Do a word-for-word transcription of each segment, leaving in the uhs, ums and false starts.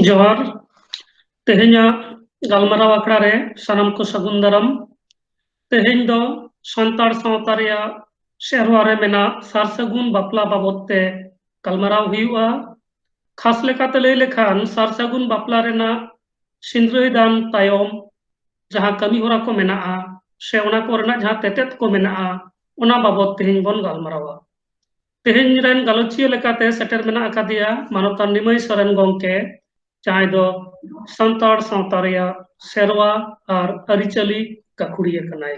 ᱡᱚᱦᱟᱨ᱾ ᱛᱮᱦᱮᱧᱟᱜ ᱜᱟᱞᱢᱟᱨᱟᱣ ᱟᱠᱷᱲᱟ ᱨᱮ ᱥᱟᱱᱟᱢ ᱠᱚ ᱥᱟᱹᱜᱩᱱ ᱫᱟᱨᱟᱢ᱾ ᱛᱮᱦᱮᱧ ᱫᱚ ᱥᱟᱱᱛᱟᱲ ᱥᱟᱶᱛᱟ ᱨᱮᱭᱟᱜ ᱥᱮᱨᱣᱟ ᱨᱮ ᱢᱮᱱᱟᱜ ᱥᱟᱨ ᱥᱟᱹᱜᱩᱱ ᱵᱟᱯᱞᱟ ᱵᱟᱵᱚᱫ ᱛᱮ ᱜᱟᱞᱢᱟᱨᱟᱣ ᱦᱩᱭᱩᱜᱼᱟ᱾ ᱠᱷᱟᱥ ᱞᱮᱠᱟᱛᱮ ᱞᱟᱹᱭ ᱞᱮᱠᱷᱟᱱ, ᱥᱟᱨ ᱥᱟᱹᱜᱩᱱ ᱵᱟᱯᱞᱟ ᱨᱮᱱᱟᱜ ᱥᱤᱸᱫᱽᱨᱟᱹᱭ ᱫᱟᱱ ᱛᱟᱭᱚᱢ ᱡᱟᱦᱟᱸ ᱠᱟᱹᱢᱤ ᱦᱚᱨᱟ ᱠᱚ ᱢᱮᱱᱟᱜᱼᱟ, ᱥᱮ ᱚᱱᱟ ᱠᱚᱨᱮᱱᱟᱜ ᱡᱟᱦᱟᱸ ᱛᱮᱛᱮᱫ ᱠᱚ ᱢᱮᱱᱟᱜᱼᱟ, ᱚᱱᱟ ᱵᱟᱵᱚᱫ ᱛᱮᱦᱮᱧ ᱵᱚᱱ ᱜᱟᱞᱢᱟᱨᱟᱣᱟ᱾ ᱛᱮᱦᱮᱧ ᱨᱮᱱ ᱜᱟᱞᱚᱪᱤᱭᱟᱹ ᱞᱮᱠᱟᱛᱮ ᱥᱮᱴᱮᱨ ᱢᱮᱱᱟᱜ ᱟᱠᱟᱫᱮᱭᱟ ᱢᱟᱱᱚᱛᱟᱱ ᱱᱤᱢᱟᱹᱭ ᱥᱚᱨᱮᱱ ᱜᱚᱢᱠᱮ, ᱡᱟᱦᱟᱸᱭ ᱫᱚ ᱥᱟᱱᱛᱟᱲ ᱥᱟᱶᱛᱟ ᱨᱮᱭᱟᱜ ᱥᱮᱨᱣᱟ ᱟᱨ ᱟᱹᱨᱤᱪᱟᱹᱞᱤ ᱜᱟᱹᱠᱷᱩᱲᱤᱭᱟᱹ ᱠᱟᱱᱟᱭ᱾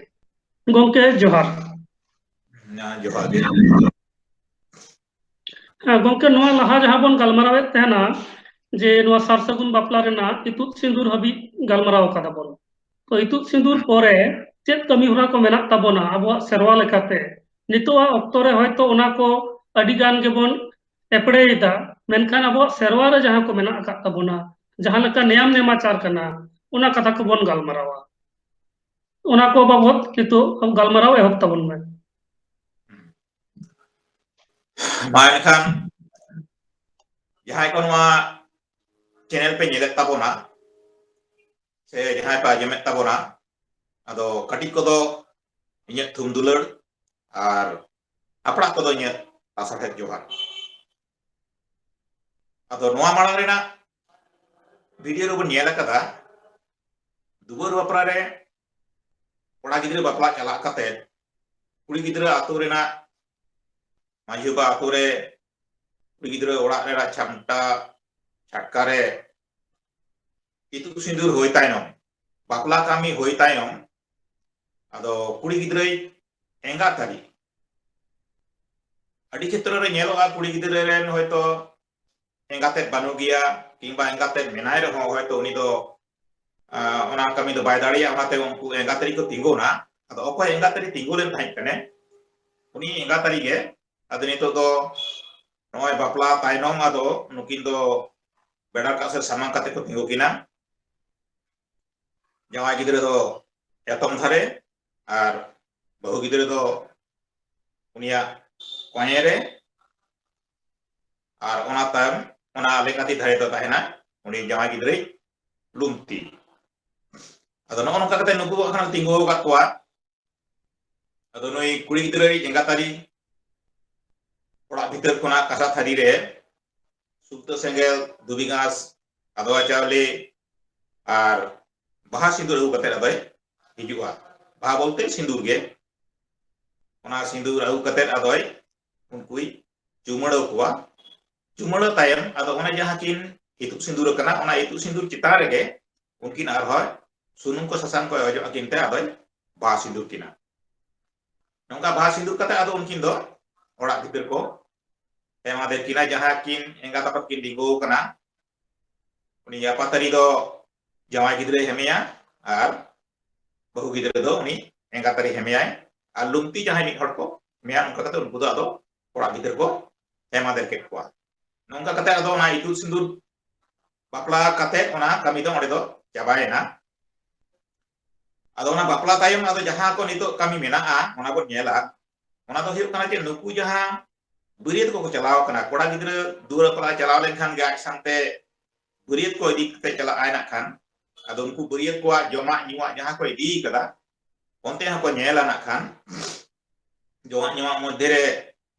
ᱜᱚᱢᱠᱮ, ᱡᱚᱦᱟᱨ᱾ ᱦᱮᱸ, ᱡᱚᱦᱟᱨ ᱜᱮ᱾ ᱦᱮᱸ, ᱜᱚᱢᱠᱮ, ᱱᱚᱣᱟ ᱞᱟᱦᱟ ᱡᱟᱦᱟᱸ ᱵᱚᱱ ᱜᱟᱞᱢᱟᱨᱟᱣᱮᱫ ᱛᱟᱦᱮᱱᱟ, ᱡᱮ ᱱᱚᱣᱟ ᱥᱟᱨ ᱥᱟᱹᱜᱩᱱ ᱵᱟᱯᱞᱟ ᱨᱮᱱᱟᱜ ᱤᱛᱩᱫ ᱥᱤᱸᱫᱩᱨ ᱦᱟᱹᱵᱤᱡ ᱜᱟᱞᱢᱟᱨᱟᱣ ᱟᱠᱟᱫᱟ ᱵᱚᱱ᱾ ᱛᱚ, ᱤᱛᱩᱫ ᱥᱤᱸᱫᱩᱨ ᱯᱚᱨᱮ ᱪᱮᱫ ᱠᱟᱹᱢᱤ ᱦᱚᱨᱟ ᱠᱚ ᱢᱮᱱᱟᱜ ᱛᱟᱵᱚᱱᱟ ᱟᱵᱚᱣᱟᱜ ᱥᱮᱨᱣᱟ ᱞᱮᱠᱟᱛᱮ? ᱱᱤᱛᱚᱜᱟᱜ ᱚᱠᱛᱚ ᱨᱮ ᱦᱚᱭᱛᱚ ᱚᱱᱟ ᱠᱚ ᱟᱹᱰᱤ ᱜᱟᱱ ᱜᱮᱵᱚᱱ ᱮᱯᱲᱮᱭᱮᱫᱟ, ᱢᱮᱱᱠᱷᱟᱱ ᱟᱵᱚᱣᱟᱜ ᱥᱮᱨᱣᱟ ᱨᱮ ᱡᱟᱦᱟᱸ ᱠᱚ ᱢᱮᱱᱟᱜ ᱟᱠᱟᱫ ᱛᱟᱵᱚᱱᱟ, ᱡᱟᱦᱟᱸ ᱞᱮᱠᱟ ᱱᱮᱭᱟᱢ ᱱᱮᱢᱟᱪᱟᱨ ᱠᱟᱱᱟ, ᱚᱱᱟ ᱠᱟᱛᱷᱟ ᱠᱚᱵᱚᱱ ᱜᱟᱞᱢᱟᱨᱟᱣᱟ᱾ ᱚᱱᱟ ᱠᱚ ᱵᱟᱵᱚᱫ ᱱᱤᱛᱚᱜ ᱜᱟᱞᱢᱟᱨᱟᱣ ᱮᱦᱚᱵ ᱛᱟᱵᱚᱱ ᱢᱮ᱾ ᱢᱟ ᱮᱱᱠᱷᱟᱱ, ᱡᱟᱦᱟᱸᱭ ᱠᱚ ᱱᱚᱣᱟ ᱪᱮᱱᱮᱞ ᱯᱮ ᱧᱮᱞᱮᱫ ᱛᱟᱵᱚᱱᱟ, ᱥᱮ ᱡᱟᱦᱟᱸᱭ ᱯᱮ ᱟᱸᱡᱚᱢᱮᱫ ᱛᱟᱵᱚᱱᱟ, ᱟᱫᱚ ᱠᱟᱹᱴᱤᱡ ᱠᱚᱫᱚ ᱤᱧᱟᱹᱜ ᱛᱷᱩᱢ ᱫᱩᱞᱟᱹᱲ ᱟᱨ ᱦᱟᱯᱲᱟᱜ ᱠᱚᱫᱚ ᱤᱧᱟᱹᱜ ᱞᱟᱥᱟᱲᱦᱮᱫ ᱡᱚᱦᱟᱨ᱾ ᱟᱫᱚ ᱱᱚᱣᱟ ᱢᱟᱲᱟᱝ ᱨᱮᱱᱟᱜ ᱵᱷᱤᱰᱤᱭᱳ ᱨᱮᱵᱚᱱ ᱧᱮᱞ ᱟᱠᱟᱫᱟ, ᱫᱩᱣᱟᱹᱨ ᱵᱟᱯᱞᱟ ᱨᱮ ᱠᱚᱲᱟ ᱜᱤᱫᱽᱨᱟᱹ ᱵᱟᱯᱞᱟ ᱪᱟᱞᱟᱜ ᱠᱟᱛᱮ ᱠᱩᱲᱤ ᱜᱤᱫᱽᱨᱟᱹ ᱟᱛᱳ ᱨᱮᱱᱟᱜ ᱢᱟᱺᱡᱷᱤ ᱵᱟᱵᱟ ᱟᱛᱳ ᱨᱮ ᱠᱩᱲᱤ ᱜᱤᱫᱽᱨᱟᱹ ᱚᱲᱟᱜ ᱨᱮᱱᱟᱜ ᱪᱷᱟᱢᱴᱟ ᱪᱷᱟᱴᱠᱟ ᱨᱮ ᱤᱛᱩᱫ ᱥᱤᱸᱫᱩᱨ ᱦᱩᱭ ᱛᱟᱭᱱᱚᱢ, ᱵᱟᱯᱞᱟ ᱠᱟᱹᱢᱤ ᱦᱩᱭ ᱛᱟᱭᱱᱚᱢ, ᱟᱫᱚ ᱠᱩᱲᱤ ᱜᱤᱫᱽᱨᱟᱹᱭ ᱮᱸᱜᱟᱛ ᱟᱹᱨᱤ᱾ ᱟᱹᱰᱤ ᱠᱷᱮᱛᱨᱚ ᱨᱮ ᱧᱮᱞᱚᱜᱼᱟ, ᱠᱩᱲᱤ ᱜᱤᱫᱽᱨᱟᱹ ᱨᱮᱱ ᱦᱚᱭᱛᱚ ᱮᱸᱜᱟᱛᱮᱫ ᱵᱟᱹᱱᱩᱜ ᱜᱮᱭᱟ, ᱠᱤᱝᱵᱟ ᱮᱸᱜᱟᱛᱮᱫ ᱢᱮᱱᱟᱭ ᱨᱮᱦᱚᱸ ᱦᱚᱭᱛᱚ ᱩᱱᱤ ᱫᱚ, ᱟᱸ, ᱚᱱᱟ ᱠᱟᱹᱢᱤ ᱫᱚ ᱵᱟᱭ ᱫᱟᱲᱮᱭᱟᱜᱼᱟ, ᱚᱱᱟᱛᱮ ᱩᱱᱠᱩ ᱮᱸᱜᱟᱛ ᱟᱹᱨᱤ ᱠᱚ ᱛᱤᱸᱜᱩᱱᱟ᱾ ᱟᱫᱚ ᱚᱠᱚᱭ ᱮᱸᱜᱟᱛ ᱟᱹᱨᱤ ᱛᱤᱸᱜᱩ ᱞᱮᱱ ᱛᱟᱦᱮᱸᱫ ᱠᱟᱱᱮ, ᱩᱱᱤ ᱮᱸᱜᱟᱛ ᱟᱹᱨᱤ ᱜᱮ᱾ ᱟᱫᱚ ᱱᱤᱛᱚᱜ ᱫᱚ ᱱᱚᱜᱼᱚᱭ ᱵᱟᱯᱞᱟ ᱛᱟᱭᱱᱚᱢ ᱟᱫᱚ ᱱᱩᱠᱤᱱ ᱫᱚ ᱵᱮᱲᱟ ᱨᱟᱠᱟᱵ ᱥᱮᱫ ᱥᱟᱢᱟᱝ ᱠᱟᱛᱮ ᱠᱚ ᱛᱤᱸᱜᱩ ᱠᱤᱱᱟ᱾ ᱡᱟᱶᱟᱭ ᱜᱤᱫᱽᱨᱟᱹ ᱫᱚ ᱮᱛᱚᱢ ᱫᱷᱟᱨᱮ ᱟᱨ ᱵᱟᱹᱦᱩ ᱜᱤᱫᱽᱨᱟᱹ ᱫᱚ ᱩᱱᱤᱭᱟᱜ ᱠᱚᱸᱭᱮ ᱨᱮ, ᱟᱨ ᱚᱱᱟ ᱛᱟᱭᱚᱢ ᱚᱱᱟ ᱞᱮᱸᱜᱟᱛᱤ ᱫᱷᱟᱨᱮ ᱫᱚ ᱛᱟᱦᱮᱱᱟ ᱩᱱᱤ ᱡᱟᱶᱟᱭ ᱜᱤᱫᱽᱨᱟᱹᱭ ᱞᱩᱢᱛᱤ᱾ ᱟᱫᱚ ᱱᱚᱜᱼᱚ ᱱᱚᱝᱠᱟ ᱠᱟᱛᱮ ᱱᱩᱠᱩ ᱠᱚ ᱠᱷᱟᱱ ᱛᱤᱸᱜᱩ ᱟᱠᱟᱫ ᱠᱚᱣᱟ᱾ ᱟᱫᱚ ᱱᱩᱭ ᱠᱩᱲᱤ ᱜᱤᱫᱽᱨᱟᱹᱭ ᱮᱸᱜᱟᱛ ᱟᱹᱨᱤ ᱚᱲᱟᱜ ᱵᱷᱤᱛᱟᱹᱨ ᱠᱷᱚᱱᱟᱜ ᱠᱟᱸᱥᱟ ᱛᱷᱟᱹᱨᱤ ᱨᱮ ᱥᱩᱠᱛᱟᱹ ᱥᱮᱸᱜᱮᱞ, ᱫᱷᱩᱵᱤ ᱜᱷᱟᱸᱥ, ᱟᱫᱽᱣᱟ ᱪᱟᱣᱞᱮ ᱟᱨ ᱵᱟᱦᱟ ᱥᱤᱸᱫᱩᱨ ᱟᱹᱜᱩ ᱠᱟᱛᱮ ᱟᱫᱚᱭ ᱦᱤᱡᱩᱜᱼᱟ᱾ ᱵᱟᱦᱟ ᱵᱚᱞᱛᱮ ᱥᱤᱸᱫᱩᱨ ᱜᱮ᱾ ᱚᱱᱟ ᱥᱤᱸᱫᱩᱨ ᱟᱹᱜᱩ ᱠᱟᱛᱮ ᱟᱫᱚᱭ ᱩᱱᱠᱩᱭ ᱪᱩᱢᱟᱹᱲᱟᱹᱣ ᱠᱚᱣᱟ᱾ ᱪᱩᱢᱟᱹᱲᱟᱹ ᱛᱟᱭᱚᱢ ᱟᱫᱚ ᱚᱱᱮ ᱡᱟᱦᱟᱸ ᱠᱤᱱ ᱤᱛᱩᱫ ᱥᱤᱸᱫᱩᱨ ᱟᱠᱟᱱᱟ, ᱚᱱᱟ ᱤᱛᱩᱫ ᱥᱤᱸᱫᱩᱨ ᱪᱮᱛᱟᱱ ᱨᱮᱜᱮ ᱩᱱᱠᱤᱱ ᱟᱨᱦᱚᱸ ᱥᱩᱱᱩᱢ ᱠᱚ ᱥᱟᱥᱟᱝ ᱠᱚᱭ ᱚᱡᱚᱜ ᱟᱹᱠᱤᱱ ᱛᱮ ᱟᱫᱚᱭ ᱵᱟᱦᱟ ᱥᱤᱸᱫᱩᱨ ᱠᱤᱱᱟ᱾ ᱱᱚᱝᱠᱟ ᱵᱟᱦᱟ ᱥᱤᱸᱫᱩᱨ ᱠᱟᱛᱮ ᱟᱫᱚ ᱩᱱᱠᱤᱱ ᱫᱚ ᱚᱲᱟᱜ ᱵᱷᱤᱛᱤᱨ ᱠᱚ ᱮᱢᱟ ᱫᱮ ᱠᱤᱱᱟ, ᱡᱟᱦᱟᱸ ᱠᱤᱱ ᱮᱸᱜᱟᱛ ᱟᱯᱟᱛ ᱠᱤᱱ ᱰᱤᱸᱜᱩ ᱟᱠᱟᱱᱟ᱾ ᱩᱱᱤ ᱟᱯᱟᱛᱟᱨᱤ ᱫᱚ ᱡᱟᱶᱟᱭ ᱜᱤᱫᱽᱨᱟᱹᱭ ᱦᱮᱢᱮᱭᱟ ᱟᱨ ᱵᱟᱹᱦᱩ ᱜᱤᱫᱽᱨᱟᱹ ᱫᱚ ᱩᱱᱤ ᱮᱸᱜᱟᱛᱟᱨᱤ ᱦᱮᱢᱮᱭᱟᱭ᱾ ᱟᱨ ᱞᱩᱢᱛᱤ ᱡᱟᱦᱟᱸᱭ ᱢᱤᱫ ᱦᱚᱲ ᱠᱚ ᱮᱢᱮᱭᱟ, ᱚᱱᱠᱟ ᱠᱟᱛᱮ ᱩᱱᱠᱩ ᱫᱚ ᱟᱫᱚ ᱚᱲᱟᱜ ᱵᱷᱤᱛᱤᱨ ᱠᱚ ᱮᱢᱟ ᱫᱮ ᱠᱮᱫ ᱠᱚᱣᱟ᱾ ᱱᱚᱝᱠᱟ ᱠᱟᱛᱮ ᱟᱫᱚ ᱚᱱᱟ ᱤᱛᱩᱫ ᱥᱤᱸᱫᱩᱨ ᱵᱟᱯᱞᱟ ᱠᱟᱛᱮ ᱚᱱᱟ ᱠᱟᱹᱢᱤ ᱫᱚ ᱚᱸᱰᱮ ᱫᱚ ᱪᱟᱵᱟᱭᱮᱱᱟ᱾ ᱟᱫᱚ ᱚᱱᱟ ᱵᱟᱯᱞᱟ ᱛᱟᱭᱚᱢ ᱟᱫᱚ ᱡᱟᱦᱟᱸ ᱠᱚ ᱱᱤᱛᱚᱜ ᱠᱟᱹᱢᱤ ᱢᱮᱱᱟᱜᱼᱟ, ᱚᱱᱟ ᱵᱚᱱ ᱧᱮᱞᱟ᱾ ᱚᱱᱟ ᱫᱚ ᱦᱩᱭᱩᱜ ᱠᱟᱱᱟ ᱡᱮ ᱱᱩᱠᱩ ᱡᱟᱦᱟᱸ ᱵᱟᱹᱨᱭᱟᱹᱛ ᱠᱚᱠᱚ ᱪᱟᱞᱟᱣ ᱠᱟᱱᱟ, ᱠᱚᱲᱟ ᱜᱤᱫᱽᱨᱟᱹ ᱫᱩᱣᱟᱹᱨ ᱵᱟᱯᱞᱟ ᱪᱟᱞᱟᱣ ᱞᱮᱱᱠᱷᱟᱱ ᱜᱮ ᱟᱡ ᱥᱟᱶᱛᱮ ᱵᱟᱹᱨᱭᱟᱹᱛ ᱠᱚ ᱤᱫᱤ ᱠᱟᱛᱮ ᱪᱟᱞᱟᱜ ᱟᱭ ᱱᱟᱜ ᱠᱷᱟᱱ᱾ ᱟᱫᱚ ᱩᱱᱠᱩ ᱵᱟᱹᱨᱭᱟᱹᱛ ᱠᱚᱣᱟᱜ ᱡᱚᱢᱟᱜ ᱧᱩᱣᱟᱜ ᱡᱟᱦᱟᱸ ᱠᱚ ᱤᱫᱤ ᱠᱟᱫᱟ, ᱚᱱᱛᱮ ᱦᱚᱸᱠᱚ ᱧᱮᱞᱟ ᱱᱟᱜ ᱠᱷᱟᱱ᱾ ᱡᱚᱢᱟᱜ ᱧᱩᱣᱟᱜ ᱢᱚᱫᱽᱫᱷᱮ ᱨᱮ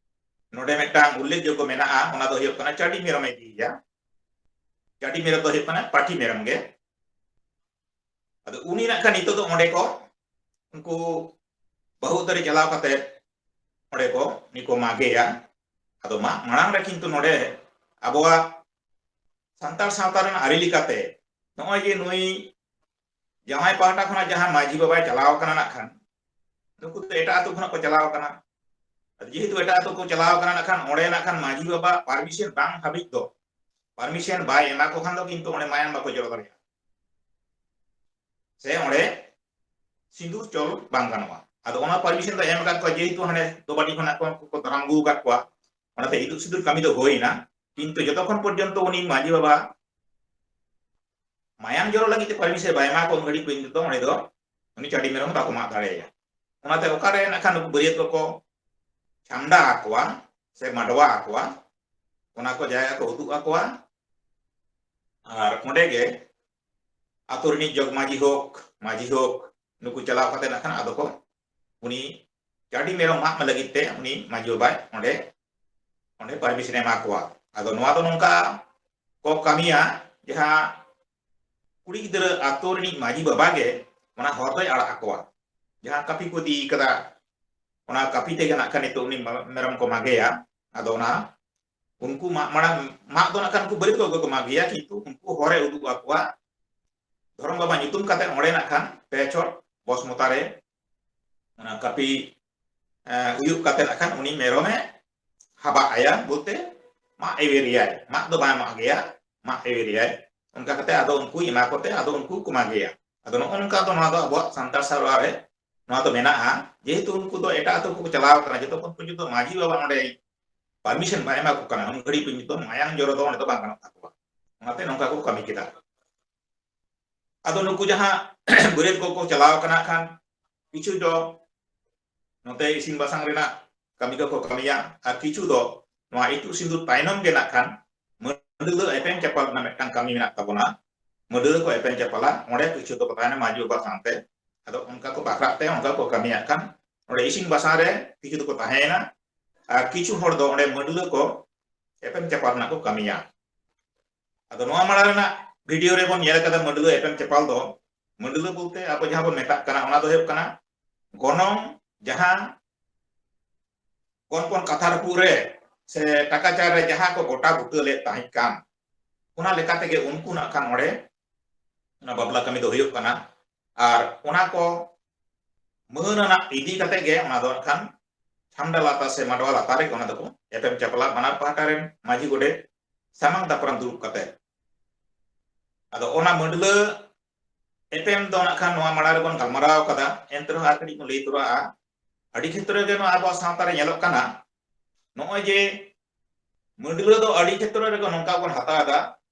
ᱱᱚᱰᱮ ᱢᱤᱫᱴᱟᱝ ᱩᱞᱞᱮᱠᱷᱡᱳᱜᱽᱜᱚ ᱢᱮᱱᱟᱜᱼᱟ, ᱚᱱᱟ ᱫᱚ ᱦᱩᱭᱩᱜ ᱠᱟᱱᱟ ᱪᱟᱹᱰᱤ ᱢᱮᱨᱚᱢᱮ ᱤᱫᱤᱭᱮᱭᱟ᱾ ᱪᱟᱹᱰᱤ ᱢᱮᱨᱚᱢ ᱫᱚ ᱦᱩᱭᱩᱜ ᱠᱟᱱᱟ ᱯᱟᱹᱴᱷᱤ ᱢᱮᱨᱚᱢ ᱜᱮ᱾ ᱟᱫᱚ ᱩᱱᱤ ᱱᱟᱜ ᱠᱷᱟᱱ ᱱᱤᱛᱚᱜ ᱫᱚ ᱚᱸᱰᱮ ᱠᱚ, ᱩᱱᱠᱩ ᱵᱟᱹᱦᱩ ᱩᱛᱟᱹᱨᱮ ᱪᱟᱞᱟᱣ ᱠᱟᱛᱮ ᱚᱸᱰᱮ ᱠᱚ ᱩᱱᱤ ᱠᱚ ᱢᱟᱜᱮᱭᱟ᱾ ᱟᱫᱚ ᱢᱟᱜ ᱢᱟᱲᱟᱝ ᱨᱮ ᱠᱤᱱᱛᱩ ᱱᱚᱰᱮ ᱟᱵᱚᱣᱟᱜ ᱥᱟᱱᱛᱟᱲ ᱥᱟᱶᱛᱟ ᱨᱮᱱᱟᱜ ᱟᱹᱨᱤ ᱞᱮᱠᱟᱛᱮ ᱱᱚᱜᱼᱚᱭ ᱡᱮ ᱱᱩᱭ ᱡᱟᱶᱟᱭ ᱯᱟᱦᱴᱟ ᱠᱷᱚᱱᱟᱜ ᱡᱟᱦᱟᱸ ᱢᱟᱹᱡᱷᱤ ᱵᱟᱵᱟᱭ ᱪᱟᱞᱟᱣ ᱠᱟᱱᱟ ᱱᱟᱜ ᱠᱷᱟᱱ, ᱱᱩᱠᱩ ᱫᱚ ᱮᱴᱟᱜ ᱟᱹᱛᱩ ᱠᱷᱚᱱᱟᱜ ᱠᱚ ᱪᱟᱞᱟᱣ ᱠᱟᱱᱟ᱾ ᱟᱫᱚ ᱡᱮᱦᱮᱛᱩ ᱮᱴᱟᱜ ᱟᱹᱛᱩ ᱠᱚ ᱪᱟᱞᱟᱣ ᱠᱟᱱᱟ ᱱᱟᱜ ᱠᱷᱟᱱ, ᱚᱸᱰᱮ ᱱᱟᱜ ᱠᱷᱟᱱ ᱢᱟᱹᱡᱷᱤ ᱵᱟᱵᱟ ᱯᱟᱨᱢᱤᱥᱚᱱ ᱵᱟᱝ ᱦᱟᱹᱵᱤᱡ ᱫᱚ, ᱯᱟᱨᱢᱤᱥᱚᱱ ᱵᱟᱭ ᱮᱢᱟ ᱠᱚ ᱠᱷᱟᱱ ᱫᱚ ᱠᱤᱱᱛᱩ ᱚᱸᱰᱮ ᱢᱟᱭᱟᱢ ᱵᱟᱠᱚ ᱡᱚᱨᱚ ᱫᱟᱲᱮᱭᱟᱜᱼᱟ, ᱥᱮ ᱚᱸᱰᱮ ᱥᱤᱸᱫᱩᱨ ᱪᱚᱞ ᱵᱟᱝ ᱜᱟᱱᱚᱜᱼᱟ᱾ ᱟᱫᱚ ᱚᱱᱟ ᱯᱟᱨᱢᱤᱥᱚᱱ ᱫᱚ ᱮᱢ ᱟᱠᱟᱫ ᱠᱚᱣᱟ, ᱡᱮᱦᱮᱛᱩ ᱦᱟᱱᱮ ᱫᱚᱵᱟᱰᱤ ᱠᱷᱚᱱᱟᱜ ᱠᱚ, ᱠᱚ ᱫᱟᱨᱟᱢ ᱟᱹᱜᱩ ᱟᱠᱟᱫ ᱠᱚᱣᱟ, ᱚᱱᱟᱛᱮ ᱤᱛᱩᱫ ᱥᱤᱸᱫᱩᱨ ᱠᱟᱹᱢᱤ ᱫᱚ ᱦᱩᱭᱱᱟ᱾ ᱠᱤᱱᱛᱩ ᱡᱚᱛᱚᱠᱷᱚᱱ ᱯᱚᱨᱡᱚᱱᱛᱚ ᱩᱱᱤ ᱢᱟᱹᱡᱷᱤ ᱵᱟᱵᱟ ᱢᱟᱭᱟᱢ ᱡᱚᱨᱚ ᱞᱟᱹᱜᱤᱫ ᱛᱮ ᱯᱟᱨᱢᱤᱥᱚᱱ ᱵᱟᱭ ᱮᱢᱟ ᱠᱚᱣᱟ, ᱩᱱ ᱜᱷᱟᱹᱲᱤᱡ ᱯᱚᱨᱡᱚᱱᱛᱚ ᱚᱸᱰᱮ ᱫᱚ ᱩᱱᱤ ᱪᱟᱹᱰᱤ ᱢᱮᱨᱚᱢ ᱵᱟᱠᱚ ᱢᱟᱜ ᱫᱟᱲᱮᱭᱟᱭᱟ᱾ ᱚᱱᱟᱛᱮ ᱚᱠᱟᱨᱮ ᱱᱟᱜ ᱠᱷᱟᱱ ᱱᱩᱠᱩ ᱵᱟᱹᱨᱭᱟᱹᱛ ᱠᱚᱠᱚ ᱪᱷᱟᱢᱰᱟ ᱟᱠᱚᱣᱟ ᱥᱮ ᱢᱟᱰᱣᱟ ᱟᱠᱚᱣᱟ, ᱚᱱᱟ ᱠᱚ ᱡᱟᱭᱜᱟ ᱠᱚ ᱩᱫᱩᱜ ᱟᱠᱚᱣᱟ᱾ ᱟᱨ ᱚᱸᱰᱮ ᱜᱮ ᱟᱛᱳ ᱨᱤᱱᱤᱡ ᱡᱚᱜᱽ ᱢᱟᱹᱡᱷᱤ ᱦᱳᱠ, ᱢᱟᱹᱡᱷᱤ ᱦᱳᱠ, ᱱᱩᱠᱩ ᱪᱟᱞᱟᱣ ᱠᱟᱛᱮ ᱱᱟᱜ ᱠᱷᱟᱱ ᱟᱫᱚ ᱠᱚ ᱩᱱᱤ ᱪᱟᱹᱰᱤ ᱢᱮᱨᱚᱢ ᱢᱟᱜ ᱞᱟᱹᱜᱤᱫ ᱛᱮ ᱩᱱᱤ ᱢᱟᱹᱡᱷᱤ ᱵᱟᱵᱟᱭ ᱚᱸᱰᱮ, ᱚᱸᱰᱮ ᱯᱟᱨᱢᱤᱥᱚᱱ ᱮ ᱮᱢᱟ ᱠᱚᱣᱟ᱾ ᱟᱫᱚ ᱱᱚᱣᱟ ᱫᱚ ᱱᱚᱝᱠᱟ ᱠᱚ ᱠᱟᱹᱢᱤᱭᱟ, ᱡᱟᱦᱟᱸ ᱠᱩᱲᱤ ᱜᱤᱫᱽᱨᱟᱹ ᱟᱛᱳ ᱨᱤᱱᱤᱡ ᱢᱟᱹᱡᱷᱤ ᱵᱟᱵᱟ ᱜᱮ ᱚᱱᱟ ᱦᱚᱨ ᱫᱚᱭ ᱟᱲᱟᱜ ᱟᱠᱚᱣᱟ᱾ ᱡᱟᱦᱟᱸ ᱠᱟᱹᱯᱤ ᱠᱚ ᱤᱫᱤ ᱠᱟᱫᱟ, ᱚᱱᱟ ᱠᱟᱹᱯᱤ ᱛᱮᱜᱮ ᱱᱟᱜ ᱠᱷᱟᱱ ᱱᱤᱛᱚᱜ ᱩᱱᱤ ᱢᱮᱨᱚᱢ ᱠᱚ ᱢᱟᱜᱮᱭᱟ᱾ ᱟᱫᱚ ᱚᱱᱟ ᱩᱱᱠᱩ ᱢᱟᱜ ᱢᱟᱲᱟᱝ, ᱢᱟᱜ ᱫᱚ ᱱᱟᱜ ᱠᱷᱟᱱ ᱩᱱᱠᱩ ᱵᱟᱹᱨᱭᱟᱹᱛ ᱠᱚᱜᱮ ᱠᱚ ᱢᱟᱜᱮᱭᱟ, ᱠᱤᱱᱛᱩ ᱩᱱᱠᱩ ᱦᱚᱨᱮ ᱩᱫᱩᱜ ᱟᱠᱚᱣᱟ, ᱫᱷᱚᱨᱚᱢ ᱵᱟᱵᱟ ᱧᱩᱛᱩᱢ ᱠᱟᱛᱮ ᱚᱸᱰᱮ ᱱᱟᱜ ᱠᱷᱟᱱ ᱯᱮ ᱪᱷᱚᱴ ᱵᱚᱥᱢᱚᱛᱟ ᱨᱮ ᱚᱱᱟ ᱠᱟᱹᱯᱤ, ᱮ, ᱩᱭᱩᱜ ᱠᱟᱛᱮ ᱱᱟᱜ ᱠᱷᱟᱱ ᱩᱱᱤ ᱢᱮᱨᱚᱢᱮ ᱦᱟᱵᱟᱜ ᱟᱭᱟ, ᱵᱚᱞᱛᱮ ᱢᱟᱜ ᱮᱣᱮᱨᱮᱭᱟᱭ, ᱢᱟᱜ ᱫᱚ ᱵᱟᱭ ᱢᱟᱜ ᱜᱮᱭᱟ, ᱢᱟᱜ ᱮᱣᱮᱨᱮᱭᱟᱭ᱾ ᱚᱱᱠᱟ ᱠᱟᱛᱮ ᱟᱫᱚ ᱩᱱᱠᱩ ᱮᱢᱟ ᱠᱚᱛᱮ ᱟᱫᱚ ᱩᱱᱠᱩ ᱠᱚ ᱢᱟᱜᱮᱭᱟ᱾ ᱟᱫᱚ ᱱᱚᱜᱼᱚ ᱱᱚᱝᱠᱟ ᱫᱚ ᱱᱚᱣᱟ ᱫᱚ ᱟᱵᱚᱣᱟᱜ ᱥᱟᱱᱛᱟᱲ ᱥᱮᱨᱣᱟ ᱨᱮ ᱱᱚᱣᱟ ᱫᱚ ᱢᱮᱱᱟᱜᱼᱟ᱾ ᱡᱮᱦᱮᱛᱩ ᱩᱱᱠᱩ ᱫᱚ ᱮᱴᱟᱜ ᱟᱹᱛᱩ ᱠᱚ ᱪᱟᱞᱟᱣ ᱠᱟᱱᱟ, ᱡᱚᱛᱚᱠᱷᱚᱱ ᱯᱚᱨᱡᱚᱱᱛᱚ ᱢᱟᱹᱡᱷᱤ ᱵᱟᱵᱟ ᱚᱸᱰᱮ ᱯᱟᱨᱢᱤᱥᱚᱱ ᱵᱟᱭ ᱮᱢᱟ ᱠᱚ ᱠᱟᱱᱟ, ᱩᱱ ᱜᱷᱟᱹᱲᱤᱡ ᱯᱚᱨᱡᱚᱱᱛᱚ ᱢᱟᱭᱟᱝ ᱡᱚᱨᱚ ᱫᱚ ᱚᱸᱰᱮ ᱫᱚ ᱵᱟᱝ ᱜᱟᱱᱚᱜ ᱛᱟᱠᱚᱣᱟ᱾ ᱚᱱᱟᱛᱮ ᱱᱚᱝᱠᱟ ᱠᱚ ᱠᱟᱹᱢᱤ ᱠᱮᱫᱟ᱾ ᱟᱫᱚ ᱱᱩᱠᱩ ᱡᱟᱦᱟᱸ ᱵᱟᱹᱨᱭᱟᱹᱛ ᱠᱚᱠᱚ ᱪᱟᱞᱟᱣ ᱠᱟᱱᱟ ᱠᱷᱟᱱ, ᱠᱤᱪᱷᱩ ᱫᱚ ᱱᱚᱛᱮ ᱤᱥᱤᱱ ᱵᱟᱥᱟᱝ ᱨᱮᱱᱟᱜ ᱠᱟᱹᱢᱤ ᱠᱚᱠᱚ ᱠᱟᱹᱢᱤᱭᱟ, ᱟᱨ ᱠᱤᱪᱷᱩ ᱫᱚ ᱱᱚᱣᱟ ᱤᱛᱩᱫ ᱥᱤᱸᱫᱩᱨ ᱛᱟᱭᱱᱚᱢ ᱜᱮ ᱱᱟᱜ ᱠᱷᱟᱱ ᱢᱟᱹᱰᱞᱟᱹ ᱮᱯᱮᱢ ᱪᱟᱯᱟᱞ ᱨᱮᱱᱟᱜ ᱢᱤᱫᱴᱟᱝ ᱠᱟᱹᱢᱤ ᱢᱮᱱᱟᱜ ᱛᱟᱵᱚᱱᱟ᱾ ᱢᱟᱹᱰᱞᱟᱹ ᱠᱚ ᱮᱯᱮᱢ ᱪᱟᱯᱟᱞᱟ, ᱚᱸᱰᱮ ᱠᱤᱪᱷᱩ ᱫᱚᱠᱚ ᱛᱟᱦᱮᱱᱟ ᱢᱟᱹᱡᱷᱤ ᱵᱟᱵᱟ ᱥᱟᱶᱛᱮ᱾ ᱟᱫᱚ ᱚᱱᱠᱟ ᱠᱚ ᱵᱟᱠᱷᱨᱟᱜ ᱛᱮ ᱚᱱᱠᱟ ᱠᱚ ᱠᱟᱹᱢᱤᱭᱟᱜ ᱠᱷᱟᱱ, ᱚᱸᱰᱮ ᱤᱥᱤᱱ ᱵᱟᱥᱟᱝ ᱨᱮ ᱠᱤᱪᱷᱩ ᱫᱚᱠᱚ ᱛᱟᱦᱮᱸᱭᱮᱱᱟ, ᱟᱨ ᱠᱤᱪᱷᱩ ᱦᱚᱲ ᱫᱚ ᱚᱸᱰᱮ ᱢᱟᱹᱰᱞᱟᱹ ᱠᱚ ᱮᱯᱮᱢ ᱪᱟᱯᱟᱞ ᱨᱮᱱᱟᱜ ᱠᱚ ᱠᱟᱹᱢᱤᱭᱟ᱾ ᱟᱫᱚ ᱱᱚᱣᱟ ᱢᱟᱲᱟᱝ ᱨᱮᱱᱟᱜ ᱵᱷᱤᱰᱤᱭᱳ ᱨᱮᱵᱚᱱ ᱧᱮᱞ ᱠᱟᱫᱟ ᱢᱟᱹᱰᱞᱟᱹ ᱮᱯᱮᱢ ᱪᱟᱯᱟᱞ ᱫᱚ, ᱢᱟᱹᱰᱞᱟᱹ ᱵᱚᱞᱛᱮ ᱟᱵᱚ ᱡᱟᱦᱟᱸ ᱵᱚᱱ ᱢᱮᱛᱟᱜ ᱠᱟᱱᱟ, ᱚᱱᱟ ᱫᱚ ᱦᱩᱭᱩᱜ ᱠᱟᱱᱟ ᱜᱚᱱᱚᱝ, ᱡᱟᱦᱟᱸ ᱜᱚᱱᱯᱚᱱ ᱠᱟᱛᱷᱟ ᱨᱟᱹᱯᱩᱫ ᱨᱮ ᱥᱮ ᱴᱟᱠᱟ ᱪᱟᱨ ᱨᱮ ᱡᱟᱦᱟᱸ ᱠᱚ ᱜᱚᱴᱟ ᱵᱩᱴᱟᱹ ᱞᱮᱫ ᱛᱟᱦᱮᱸ ᱠᱟᱱ, ᱚᱱᱟ ᱞᱮᱠᱟ ᱛᱮᱜᱮ ᱩᱱᱠᱩ ᱱᱟᱜ ᱠᱷᱟᱱ ᱚᱸᱰᱮ ᱚᱱᱟ ᱵᱟᱯᱞᱟ ᱠᱟᱹᱢᱤ ᱫᱚ ᱦᱩᱭᱩᱜ ᱠᱟᱱᱟ᱾ ᱟᱨ ᱚᱱᱟ ᱠᱚ ᱢᱟᱹᱱ ᱟᱱᱟᱜ ᱤᱫᱤ ᱠᱟᱛᱮ ᱜᱮ ᱚᱱᱟ ᱫᱚ ᱱᱟᱜ ᱠᱷᱟᱱ ᱪᱷᱟᱢᱰᱟ ᱞᱟᱛᱟᱨ ᱥᱮ ᱢᱟᱰᱣᱟ ᱞᱟᱛᱟᱨ ᱨᱮ ᱚᱱᱟ ᱫᱚᱠᱚ ᱮᱯᱮᱢ ᱪᱟᱯᱟᱞᱟ, ᱵᱟᱱᱟᱨ ᱯᱟᱦᱴᱟ ᱨᱮᱱ ᱢᱟᱹᱡᱷᱤ ᱜᱚᱰᱮᱛ ᱥᱟᱢᱟᱝ ᱫᱟᱯᱨᱟᱢ ᱫᱩᱲᱩᱵ ᱠᱟᱛᱮ᱾ ᱟᱫᱚ ᱚᱱᱟ ᱢᱟᱹᱰᱞᱟᱹ ᱮᱯᱮᱢ ᱫᱚ ᱱᱟᱜ ᱠᱷᱟᱱ ᱱᱚᱣᱟ ᱢᱟᱲᱟᱝ ᱨᱮᱵᱚᱱ ᱜᱟᱞᱢᱟᱨᱟᱣ ᱠᱟᱫᱟ, ᱮᱱᱛᱮ ᱨᱮᱦᱚᱸ ᱟᱨ ᱠᱟᱹᱴᱤᱡ ᱵᱚᱱ ᱞᱟᱹᱭ ᱛᱚᱨᱟᱜᱼᱟ᱾ ᱟᱹᱰᱤ ᱠᱷᱮᱛᱨᱚ ᱨᱮ ᱱᱚᱣᱟ ᱟᱵᱚᱣᱟᱜ ᱥᱟᱶᱛᱟ ᱨᱮ ᱧᱮᱞᱚᱜ ᱠᱟᱱᱟ, ᱱᱚᱜᱼᱚᱭ ᱡᱮ ᱢᱟᱹᱰᱞᱟᱹ ᱫᱚ ᱟᱹᱰᱤ ᱠᱷᱮᱛᱨᱚ ᱨᱮᱜᱮ ᱱᱚᱝᱠᱟ ᱵᱚᱱ ᱦᱟᱛᱟᱣ ᱮᱫᱟ,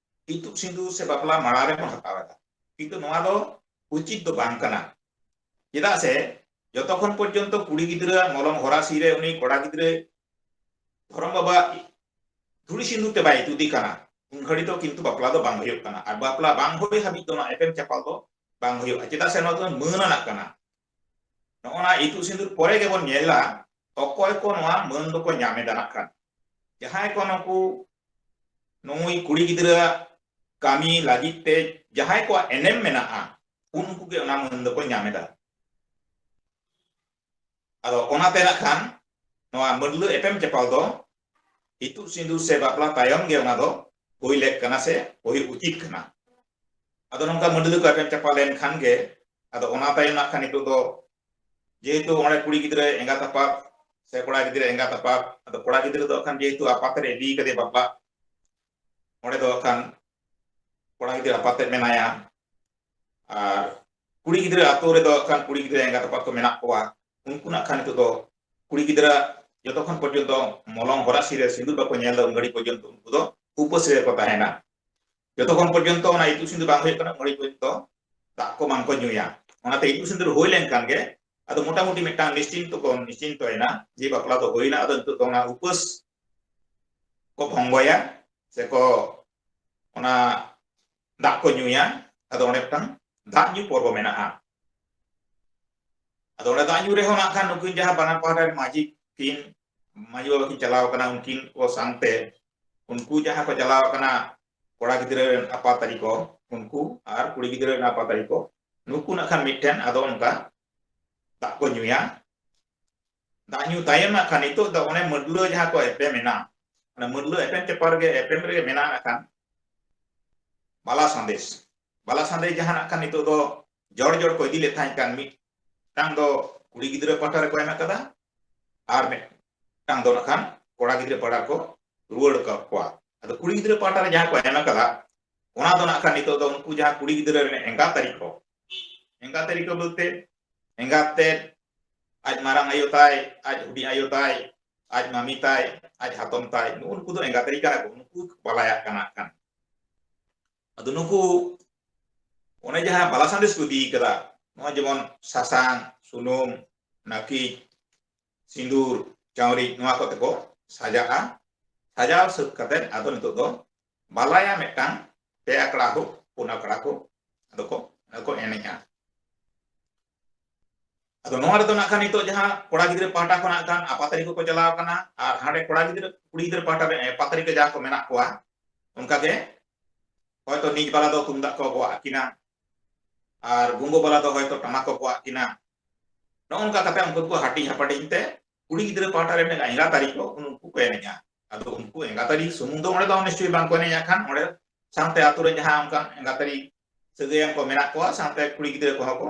ᱤᱛᱩᱫ ᱥᱤᱸᱫᱩᱨ ᱥᱮ ᱵᱟᱯᱞᱟ ᱢᱟᱲᱟᱝ ᱨᱮᱵᱚᱱ ᱦᱟᱛᱟᱣ ᱮᱫᱟ, ᱠᱤᱱᱛᱩ ᱱᱚᱣᱟ ᱫᱚ ᱩᱪᱤᱛ ᱫᱚ ᱵᱟᱝ ᱠᱟᱱᱟ᱾ ᱪᱮᱫᱟᱜ ᱥᱮ ᱡᱚᱛᱚ ᱠᱷᱚᱱ ᱯᱚᱨᱡᱚᱱᱛᱚ ᱠᱩᱲᱤ ᱜᱤᱫᱽᱨᱟᱹᱣᱟᱜ ᱢᱚᱞᱚᱝ ᱦᱚᱨᱟᱥᱤ ᱨᱮ ᱩᱱᱤ ᱠᱚᱲᱟ ᱜᱤᱫᱽᱨᱟᱹ ᱫᱷᱚᱨᱚᱢ ᱵᱟᱵᱟ ᱫᱷᱩᱲᱤ ᱥᱤᱸᱫᱩᱨ ᱛᱮ ᱵᱟᱭ ᱤᱛᱩᱫᱮ ᱠᱟᱱᱟ, ᱩᱱ ᱜᱷᱟᱹᱲᱤ ᱫᱚ ᱠᱤᱱᱛᱩ ᱵᱟᱯᱞᱟ ᱫᱚ ᱵᱟᱝ ᱦᱩᱭᱩᱜ ᱠᱟᱱᱟ᱾ ᱟᱨ ᱵᱟᱯᱞᱟ ᱵᱟᱝ ᱦᱩᱭ ᱦᱟᱹᱵᱤᱡ ᱫᱚ ᱚᱱᱟ ᱮᱯᱮᱢ ᱪᱟᱯᱟᱞ ᱫᱚ ᱵᱟᱝ ᱦᱩᱭᱩᱜᱼᱟ, ᱪᱮᱫᱟᱜ ᱥᱮ ᱱᱚᱣᱟ ᱫᱚ ᱢᱟᱹᱱ ᱟᱱᱟᱜ ᱠᱟᱱᱟ᱾ ᱱᱚᱜᱼᱚ ᱱᱟ ᱤᱛᱩᱫ ᱥᱤᱸᱫᱩᱨ ᱯᱚᱨᱮ ᱜᱮᱵᱚᱱ ᱧᱮᱞᱟ ᱚᱠᱚᱭ ᱠᱚ ᱱᱚᱣᱟ ᱢᱟᱹᱱ ᱫᱚᱠᱚ ᱧᱟᱢ ᱮᱫᱟ᱾ ᱱᱟᱜ ᱠᱷᱟᱱ ᱡᱟᱦᱟᱸᱭ ᱠᱚ ᱱᱩᱠᱩ, ᱱᱩᱭ ᱠᱩᱲᱤ ᱜᱤᱫᱽᱨᱟᱹ ᱠᱟᱹᱢᱤ ᱞᱟᱹᱜᱤᱫ ᱛᱮ ᱡᱟᱦᱟᱸᱭ ᱠᱚᱣᱟᱜ ᱮᱱᱮᱢ ᱢᱮᱱᱟᱜᱼᱟ, ᱩᱱᱠᱩ ᱜᱮ ᱚᱱᱟ ᱢᱟᱹᱱ ᱫᱚᱠᱚ ᱧᱟᱢ ᱮᱫᱟ᱾ ᱟᱫᱚ ᱚᱱᱟᱛᱮ ᱱᱟᱜ ᱠᱷᱟᱱ ᱱᱚᱣᱟ ᱢᱟᱹᱰᱞᱟᱹ ᱮᱯᱮᱢ ᱪᱟᱯᱟᱞ ᱫᱚ ᱤᱛᱩᱫ ᱥᱤᱸᱫᱩᱨ ᱥᱮ ᱵᱟᱯᱞᱟ ᱛᱟᱭᱚᱢ ᱜᱮ ᱚᱱᱟ ᱫᱚ ᱦᱩᱭ ᱞᱮᱠ ᱠᱟᱱᱟ ᱥᱮ ᱦᱩᱭ ᱩᱪᱤᱛ ᱠᱟᱱᱟ᱾ ᱟᱫᱚ ᱱᱚᱝᱠᱟ ᱢᱟᱹᱰᱞᱟᱹ ᱠᱚ ᱮᱯᱮᱢ ᱪᱟᱯᱟᱞ ᱞᱮᱱᱠᱷᱟᱱ ᱜᱮ, ᱟᱫᱚ ᱚᱱᱟ ᱛᱟᱭᱚᱢ ᱱᱟᱜ ᱠᱷᱟᱱ ᱱᱤᱛᱚᱜ ᱫᱚ ᱡᱮᱦᱮᱛᱩ ᱚᱸᱰᱮ ᱠᱩᱲᱤ ᱜᱤᱫᱽᱨᱟᱹ ᱮᱸᱜᱟᱛ ᱟᱯᱟᱛ ᱥᱮ ᱠᱚᱲᱟ ᱜᱤᱫᱽᱨᱟᱹ ᱮᱸᱜᱟᱛ ᱟᱯᱟᱛ, ᱟᱫᱚ ᱠᱚᱲᱟ ᱜᱤᱫᱽᱨᱟᱹ ᱫᱚ ᱠᱷᱟᱱ ᱡᱮᱦᱮᱛᱩ ᱟᱯᱟᱛ ᱨᱮ ᱤᱫᱤ ᱠᱟᱫᱮ ᱵᱟᱯᱞᱟ, ᱚᱸᱰᱮ ᱫᱚ ᱠᱷᱟᱱ ᱠᱚᱲᱟ ᱜᱤᱫᱽᱨᱟᱹ ᱟᱯᱟᱛ ᱛᱮᱫ ᱢᱮᱱᱟᱭᱟ᱾ ᱟᱨ ᱠᱩᱲᱤ ᱜᱤᱫᱽᱨᱟᱹ ᱟᱛᱳ ᱨᱮᱫᱚ ᱠᱷᱟᱱ ᱠᱩᱲᱤ ᱜᱤᱫᱽᱨᱟᱹ ᱮᱸᱜᱟᱛ ᱟᱯᱟᱛ ᱠᱚ ᱢᱮᱱᱟᱜ ᱠᱚᱣᱟ᱾ ᱩᱱᱠᱩ ᱱᱟᱜ ᱠᱷᱟᱱ ᱱᱤᱛᱚᱜ ᱫᱚ ᱠᱩᱲᱤ ᱜᱤᱫᱽᱨᱟᱹ ᱡᱚᱛᱚ ᱠᱷᱚᱱ ᱯᱚᱨᱡᱚᱱᱛᱚ ᱢᱚᱞᱚᱝ ᱦᱚᱨᱟᱥᱤ ᱨᱮ ᱥᱤᱸᱫᱩᱨ ᱵᱟᱠᱚ ᱧᱮᱞ ᱮᱫᱟ, ᱩᱱ ᱜᱷᱟᱹᱲᱤ ᱯᱚᱨᱡᱚᱱᱛᱚ ᱩᱱᱠᱩ ᱫᱚ ᱩᱯᱟᱹᱥ ᱨᱮᱜᱮ ᱠᱚ ᱛᱟᱦᱮᱱᱟ᱾ ᱡᱚᱛᱚ ᱠᱷᱚᱱ ᱯᱚᱨᱡᱚᱱᱛᱚ ᱚᱱᱟ ᱤᱛᱩᱫ ᱥᱤᱸᱫᱩᱨ ᱵᱟᱝ ᱦᱩᱭᱩᱜ ᱠᱟᱱᱟ, ᱩᱱ ᱜᱷᱟᱹᱲᱤ ᱯᱚᱨᱡᱚᱱᱛᱚ ᱫᱟᱜ ᱠᱚ ᱵᱟᱝ ᱠᱚ ᱧᱩᱭᱟ᱾ ᱚᱱᱟᱛᱮ ᱤᱛᱩᱫ ᱥᱤᱸᱫᱩᱨ ᱦᱩᱭ ᱞᱮᱱᱠᱷᱟᱱ ᱜᱮ ᱟᱫᱚ ᱢᱚᱴᱟᱢᱩᱴᱤ ᱢᱤᱫᱴᱟᱝ ᱱᱤᱥᱪᱤᱱᱛᱚ ᱠᱚ ᱱᱤᱥᱪᱤᱱᱛᱚᱭᱮᱱᱟ ᱡᱮ ᱵᱟᱯᱞᱟ ᱫᱚ ᱦᱩᱭᱱᱟ᱾ ᱟᱫᱚ ᱱᱤᱛᱚᱜ ᱫᱚ ᱚᱱᱟ ᱩᱯᱟᱹᱥ ᱠᱚ ᱵᱷᱚᱝᱜᱚᱭᱟ ᱥᱮ ᱠᱚ ᱚᱱᱟ ᱫᱟᱜ ᱠᱚ ᱧᱩᱭᱟ᱾ ᱟᱫᱚ ᱚᱸᱰᱮ ᱢᱤᱫᱴᱟᱝ ᱫᱟᱜ ᱧᱩ ᱯᱚᱨᱵᱚ ᱢᱮᱱᱟᱜᱼᱟ᱾ ᱟᱫᱚ ᱚᱸᱰᱮ ᱫᱟᱜ ᱧᱩ ᱨᱮᱦᱚᱸ ᱱᱟᱜ ᱠᱷᱟᱱ ᱱᱩᱠᱤᱱ ᱡᱟᱦᱟᱸ ᱵᱟᱱᱟᱨ ᱯᱟᱦᱴᱟ ᱨᱮᱱ ᱢᱟᱹᱡᱷᱤ ᱠᱤᱱ, ᱢᱟᱹᱡᱷᱤ ᱵᱟᱵᱟ ᱠᱤᱱ ᱪᱟᱞᱟᱣ ᱠᱟᱱᱟ, ᱩᱱᱠᱤᱱ ᱠᱚ ᱥᱟᱶᱛᱮ ᱩᱱᱠᱩ ᱡᱟᱦᱟᱸ ᱠᱚ ᱪᱟᱞᱟᱣ ᱠᱟᱱᱟ ᱠᱚᱲᱟ ᱜᱤᱫᱽᱨᱟᱹ ᱨᱮᱱ ᱟᱯᱟᱛ ᱟᱹᱨᱤ ᱠᱚ, ᱩᱱᱠᱩ ᱟᱨ ᱠᱩᱲᱤ ᱜᱤᱫᱽᱨᱟᱹ ᱨᱮᱱ ᱟᱯᱟᱛ ᱟᱹᱨᱤ ᱠᱚ, ᱱᱩᱠᱩ ᱱᱟᱜ ᱠᱷᱟᱱ ᱢᱤᱫᱴᱷᱮᱱ ᱟᱫᱚ ᱚᱱᱠᱟ ᱫᱟᱜ ᱠᱚ ᱧᱩᱭᱟ᱾ ᱫᱟᱜ ᱧᱩ ᱛᱟᱭᱚᱢ ᱱᱟᱜ ᱠᱷᱟᱱ ᱱᱤᱛᱚᱜ ᱫᱚ ᱚᱱᱮ ᱢᱟᱹᱰᱞᱟᱹ ᱡᱟᱦᱟᱸ ᱠᱚ ᱮᱯᱮᱢ ᱮᱱᱟ, ᱚᱱᱟ ᱢᱟᱹᱰᱞᱟᱹ ᱮᱯᱮᱢ ᱪᱟᱯᱟᱞ ᱨᱮᱜᱮ, ᱮᱯᱮᱢ ᱨᱮᱜᱮ ᱢᱮᱱᱟᱜ ᱱᱟᱜ ᱠᱷᱟᱱ ᱵᱟᱞᱟ ᱥᱟᱸᱫᱮᱥ᱾ ᱵᱟᱞᱟ ᱥᱟᱸᱫᱮᱥ ᱡᱟᱦᱟᱸ ᱱᱟᱜ ᱠᱷᱟᱱ ᱱᱤᱛᱚᱜ ᱫᱚ ᱡᱚᱲ ᱡᱚᱲ ᱠᱚ ᱤᱫᱤ ᱞᱮᱫ ᱛᱟᱦᱮᱸ ᱠᱟᱱ, ᱢᱤᱫᱴᱟᱝ ᱫᱚ ᱠᱩᱲᱤ ᱜᱤᱫᱽᱨᱟᱹ ᱯᱟᱦᱴᱟ ᱨᱮᱠᱚ ᱮᱢ ᱟᱠᱟᱫᱟ ᱟᱨ ᱢᱤᱫᱴᱟᱝ ᱫᱚ ᱱᱟᱜ ᱠᱷᱟᱱ ᱠᱚᱲᱟ ᱜᱤᱫᱽᱨᱟᱹ ᱯᱟᱦᱴᱟ ᱨᱮᱠᱚ ᱨᱩᱣᱟᱹᱲ ᱟᱠᱟᱫ ᱠᱚᱣᱟ᱾ ᱟᱫᱚ ᱠᱩᱲᱤ ᱜᱤᱫᱽᱨᱟᱹ ᱯᱟᱦᱴᱟ ᱨᱮ ᱡᱟᱦᱟᱸ ᱠᱚ ᱮᱢ ᱟᱠᱟᱫᱟ, ᱚᱱᱟ ᱫᱚ ᱱᱟᱜ ᱠᱷᱟᱱ ᱱᱤᱛᱚᱜ ᱫᱚ ᱩᱱᱠᱩ ᱡᱟᱦᱟᱸ ᱠᱩᱲᱤ ᱜᱤᱫᱽᱨᱟᱹ ᱨᱮᱱ ᱮᱸᱜᱟᱛ ᱟᱹᱨᱤ ᱠᱚ, ᱮᱸᱜᱟᱛ ᱟᱹᱨᱤ ᱠᱚ ᱵᱚᱞᱛᱮ ᱮᱸᱜᱟᱛ ᱛᱮᱫ, ᱟᱡ ᱢᱟᱨᱟᱝ ᱟᱭᱳ ᱛᱟᱭ, ᱟᱡ ᱦᱩᱰᱤᱧ ᱟᱭᱳ ᱛᱟᱭ, ᱟᱡ ᱢᱟᱢᱤ ᱛᱟᱭ, ᱟᱡ ᱦᱟᱛᱚᱢ ᱛᱟᱭ, ᱱᱩᱜᱼᱩ ᱱᱩᱠᱩ ᱫᱚ ᱮᱸᱜᱟᱛ ᱟᱹᱨᱤ ᱠᱟᱱᱟ ᱠᱚ, ᱱᱩᱠᱩ ᱵᱟᱞᱟᱭᱟᱜ ᱠᱟᱱᱟ ᱠᱷᱟᱱ᱾ ᱟᱫᱚ ᱱᱩᱠᱩ ᱚᱱᱮ ᱡᱟᱦᱟᱸ ᱵᱟᱞᱟ ᱥᱟᱸᱫᱮᱥ ᱠᱚ ᱤᱫᱤ ᱠᱟᱫᱟ, ᱱᱚᱜᱼᱚᱭ ᱡᱮᱢᱚᱱ ᱥᱟᱥᱟᱝ, ᱥᱩᱱᱩᱢ, ᱱᱟᱹᱠᱤᱡ, ᱥᱤᱸᱫᱩᱨ, ᱪᱟᱣᱨᱤᱡ, ᱱᱚᱣᱟ ᱠᱚᱛᱮ ᱠᱚ ᱥᱟᱡᱟᱜᱼᱟ᱾ ᱥᱟᱡᱟᱣ ᱥᱟᱹᱛ ᱠᱟᱛᱮ ᱟᱫᱚ ᱱᱤᱛᱚᱜ ᱫᱚ ᱵᱟᱞᱟᱭᱟ ᱢᱤᱫᱴᱟᱝ ᱯᱮ ᱟᱠᱷᱲᱟ ᱦᱳᱠ ᱯᱩᱱ ᱟᱠᱷᱲᱟ ᱦᱳᱠ ᱟᱫᱚ ᱠᱚ ᱟᱫᱚ ᱠᱚ ᱮᱱᱮᱡᱼᱟ᱾ ᱟᱫᱚ ᱱᱚᱣᱟ ᱨᱮᱫᱚ ᱱᱟᱜ ᱠᱷᱟᱱ ᱱᱤᱛᱚᱜ ᱡᱟᱦᱟᱸ ᱠᱚᱲᱟ ᱜᱤᱫᱽᱨᱟᱹ ᱯᱟᱦᱴᱟ ᱠᱷᱚᱱᱟᱜ ᱠᱷᱟᱱ ᱟᱯᱟᱛᱟᱨᱤ ᱠᱚᱠᱚ ᱪᱟᱞᱟᱣ ᱟᱠᱟᱱᱟ, ᱟᱨ ᱦᱟᱸᱰᱮ ᱠᱚᱲᱟ ᱜᱤᱫᱽᱨᱟᱹ ᱠᱩᱲᱤ ᱜᱤᱫᱽᱨᱟᱹ ᱯᱟᱦᱴᱟ ᱨᱮ ᱟᱯᱟᱛᱟᱨᱤ ᱠᱚ ᱡᱟᱦᱟᱸ ᱠᱚ ᱢᱮᱱᱟᱜ ᱠᱚᱣᱟ, ᱚᱱᱠᱟᱜᱮ ᱦᱚᱭᱛᱚ ᱱᱤᱡ ᱵᱟᱞᱟ ᱫᱚ ᱛᱩᱢᱫᱟᱜ ᱠᱚ ᱜᱚᱜ ᱟᱹᱠᱤᱱᱟ, ᱟᱨ ᱜᱚᱜᱚ ᱵᱟᱞᱟ ᱫᱚ ᱦᱚᱭᱛᱚ ᱴᱟᱢᱟᱠ ᱠᱚ ᱜᱚᱜ ᱟᱹᱠᱤᱱᱟ᱾ ᱱᱚᱜᱼᱚ ᱱᱚᱝᱠᱟ ᱠᱟᱛᱮ ᱩᱱᱠᱩ ᱫᱚᱠᱚ ᱦᱟᱹᱴᱤᱧ ᱦᱟᱯᱟᱴᱤᱧ ᱛᱮ ᱠᱩᱲᱤ ᱜᱤᱫᱽᱨᱟᱹ ᱯᱟᱦᱴᱟ ᱨᱮᱱ ᱮᱸᱜᱟᱛᱟᱨᱤ ᱠᱚ ᱩᱱᱠᱩ ᱠᱚ ᱮᱱᱮᱡᱼᱟ᱾ ᱟᱫᱚ ᱩᱱᱠᱩ ᱮᱸᱜᱟᱛᱟᱨᱤ ᱥᱩᱢᱩᱝ ᱫᱚ ᱚᱸᱰᱮ ᱫᱚ ᱱᱤᱥᱪᱚᱭ ᱵᱟᱝ ᱠᱚ ᱮᱱᱮᱡᱼᱟ, ᱠᱷᱟᱱ ᱚᱸᱰᱮ ᱥᱟᱶᱛᱮ ᱟᱛᱳ ᱨᱮ ᱡᱟᱦᱟᱸ ᱚᱱᱠᱟᱱ ᱮᱸᱜᱟᱛᱟᱨᱤ ᱥᱟᱹᱜᱟᱹᱭᱟᱱ ᱠᱚ ᱢᱮᱱᱟᱜ ᱠᱚᱣᱟ, ᱥᱟᱶᱛᱮ ᱠᱩᱲᱤ ᱜᱤᱫᱽᱨᱟᱹ ᱠᱚᱦᱚᱸ ᱠᱚ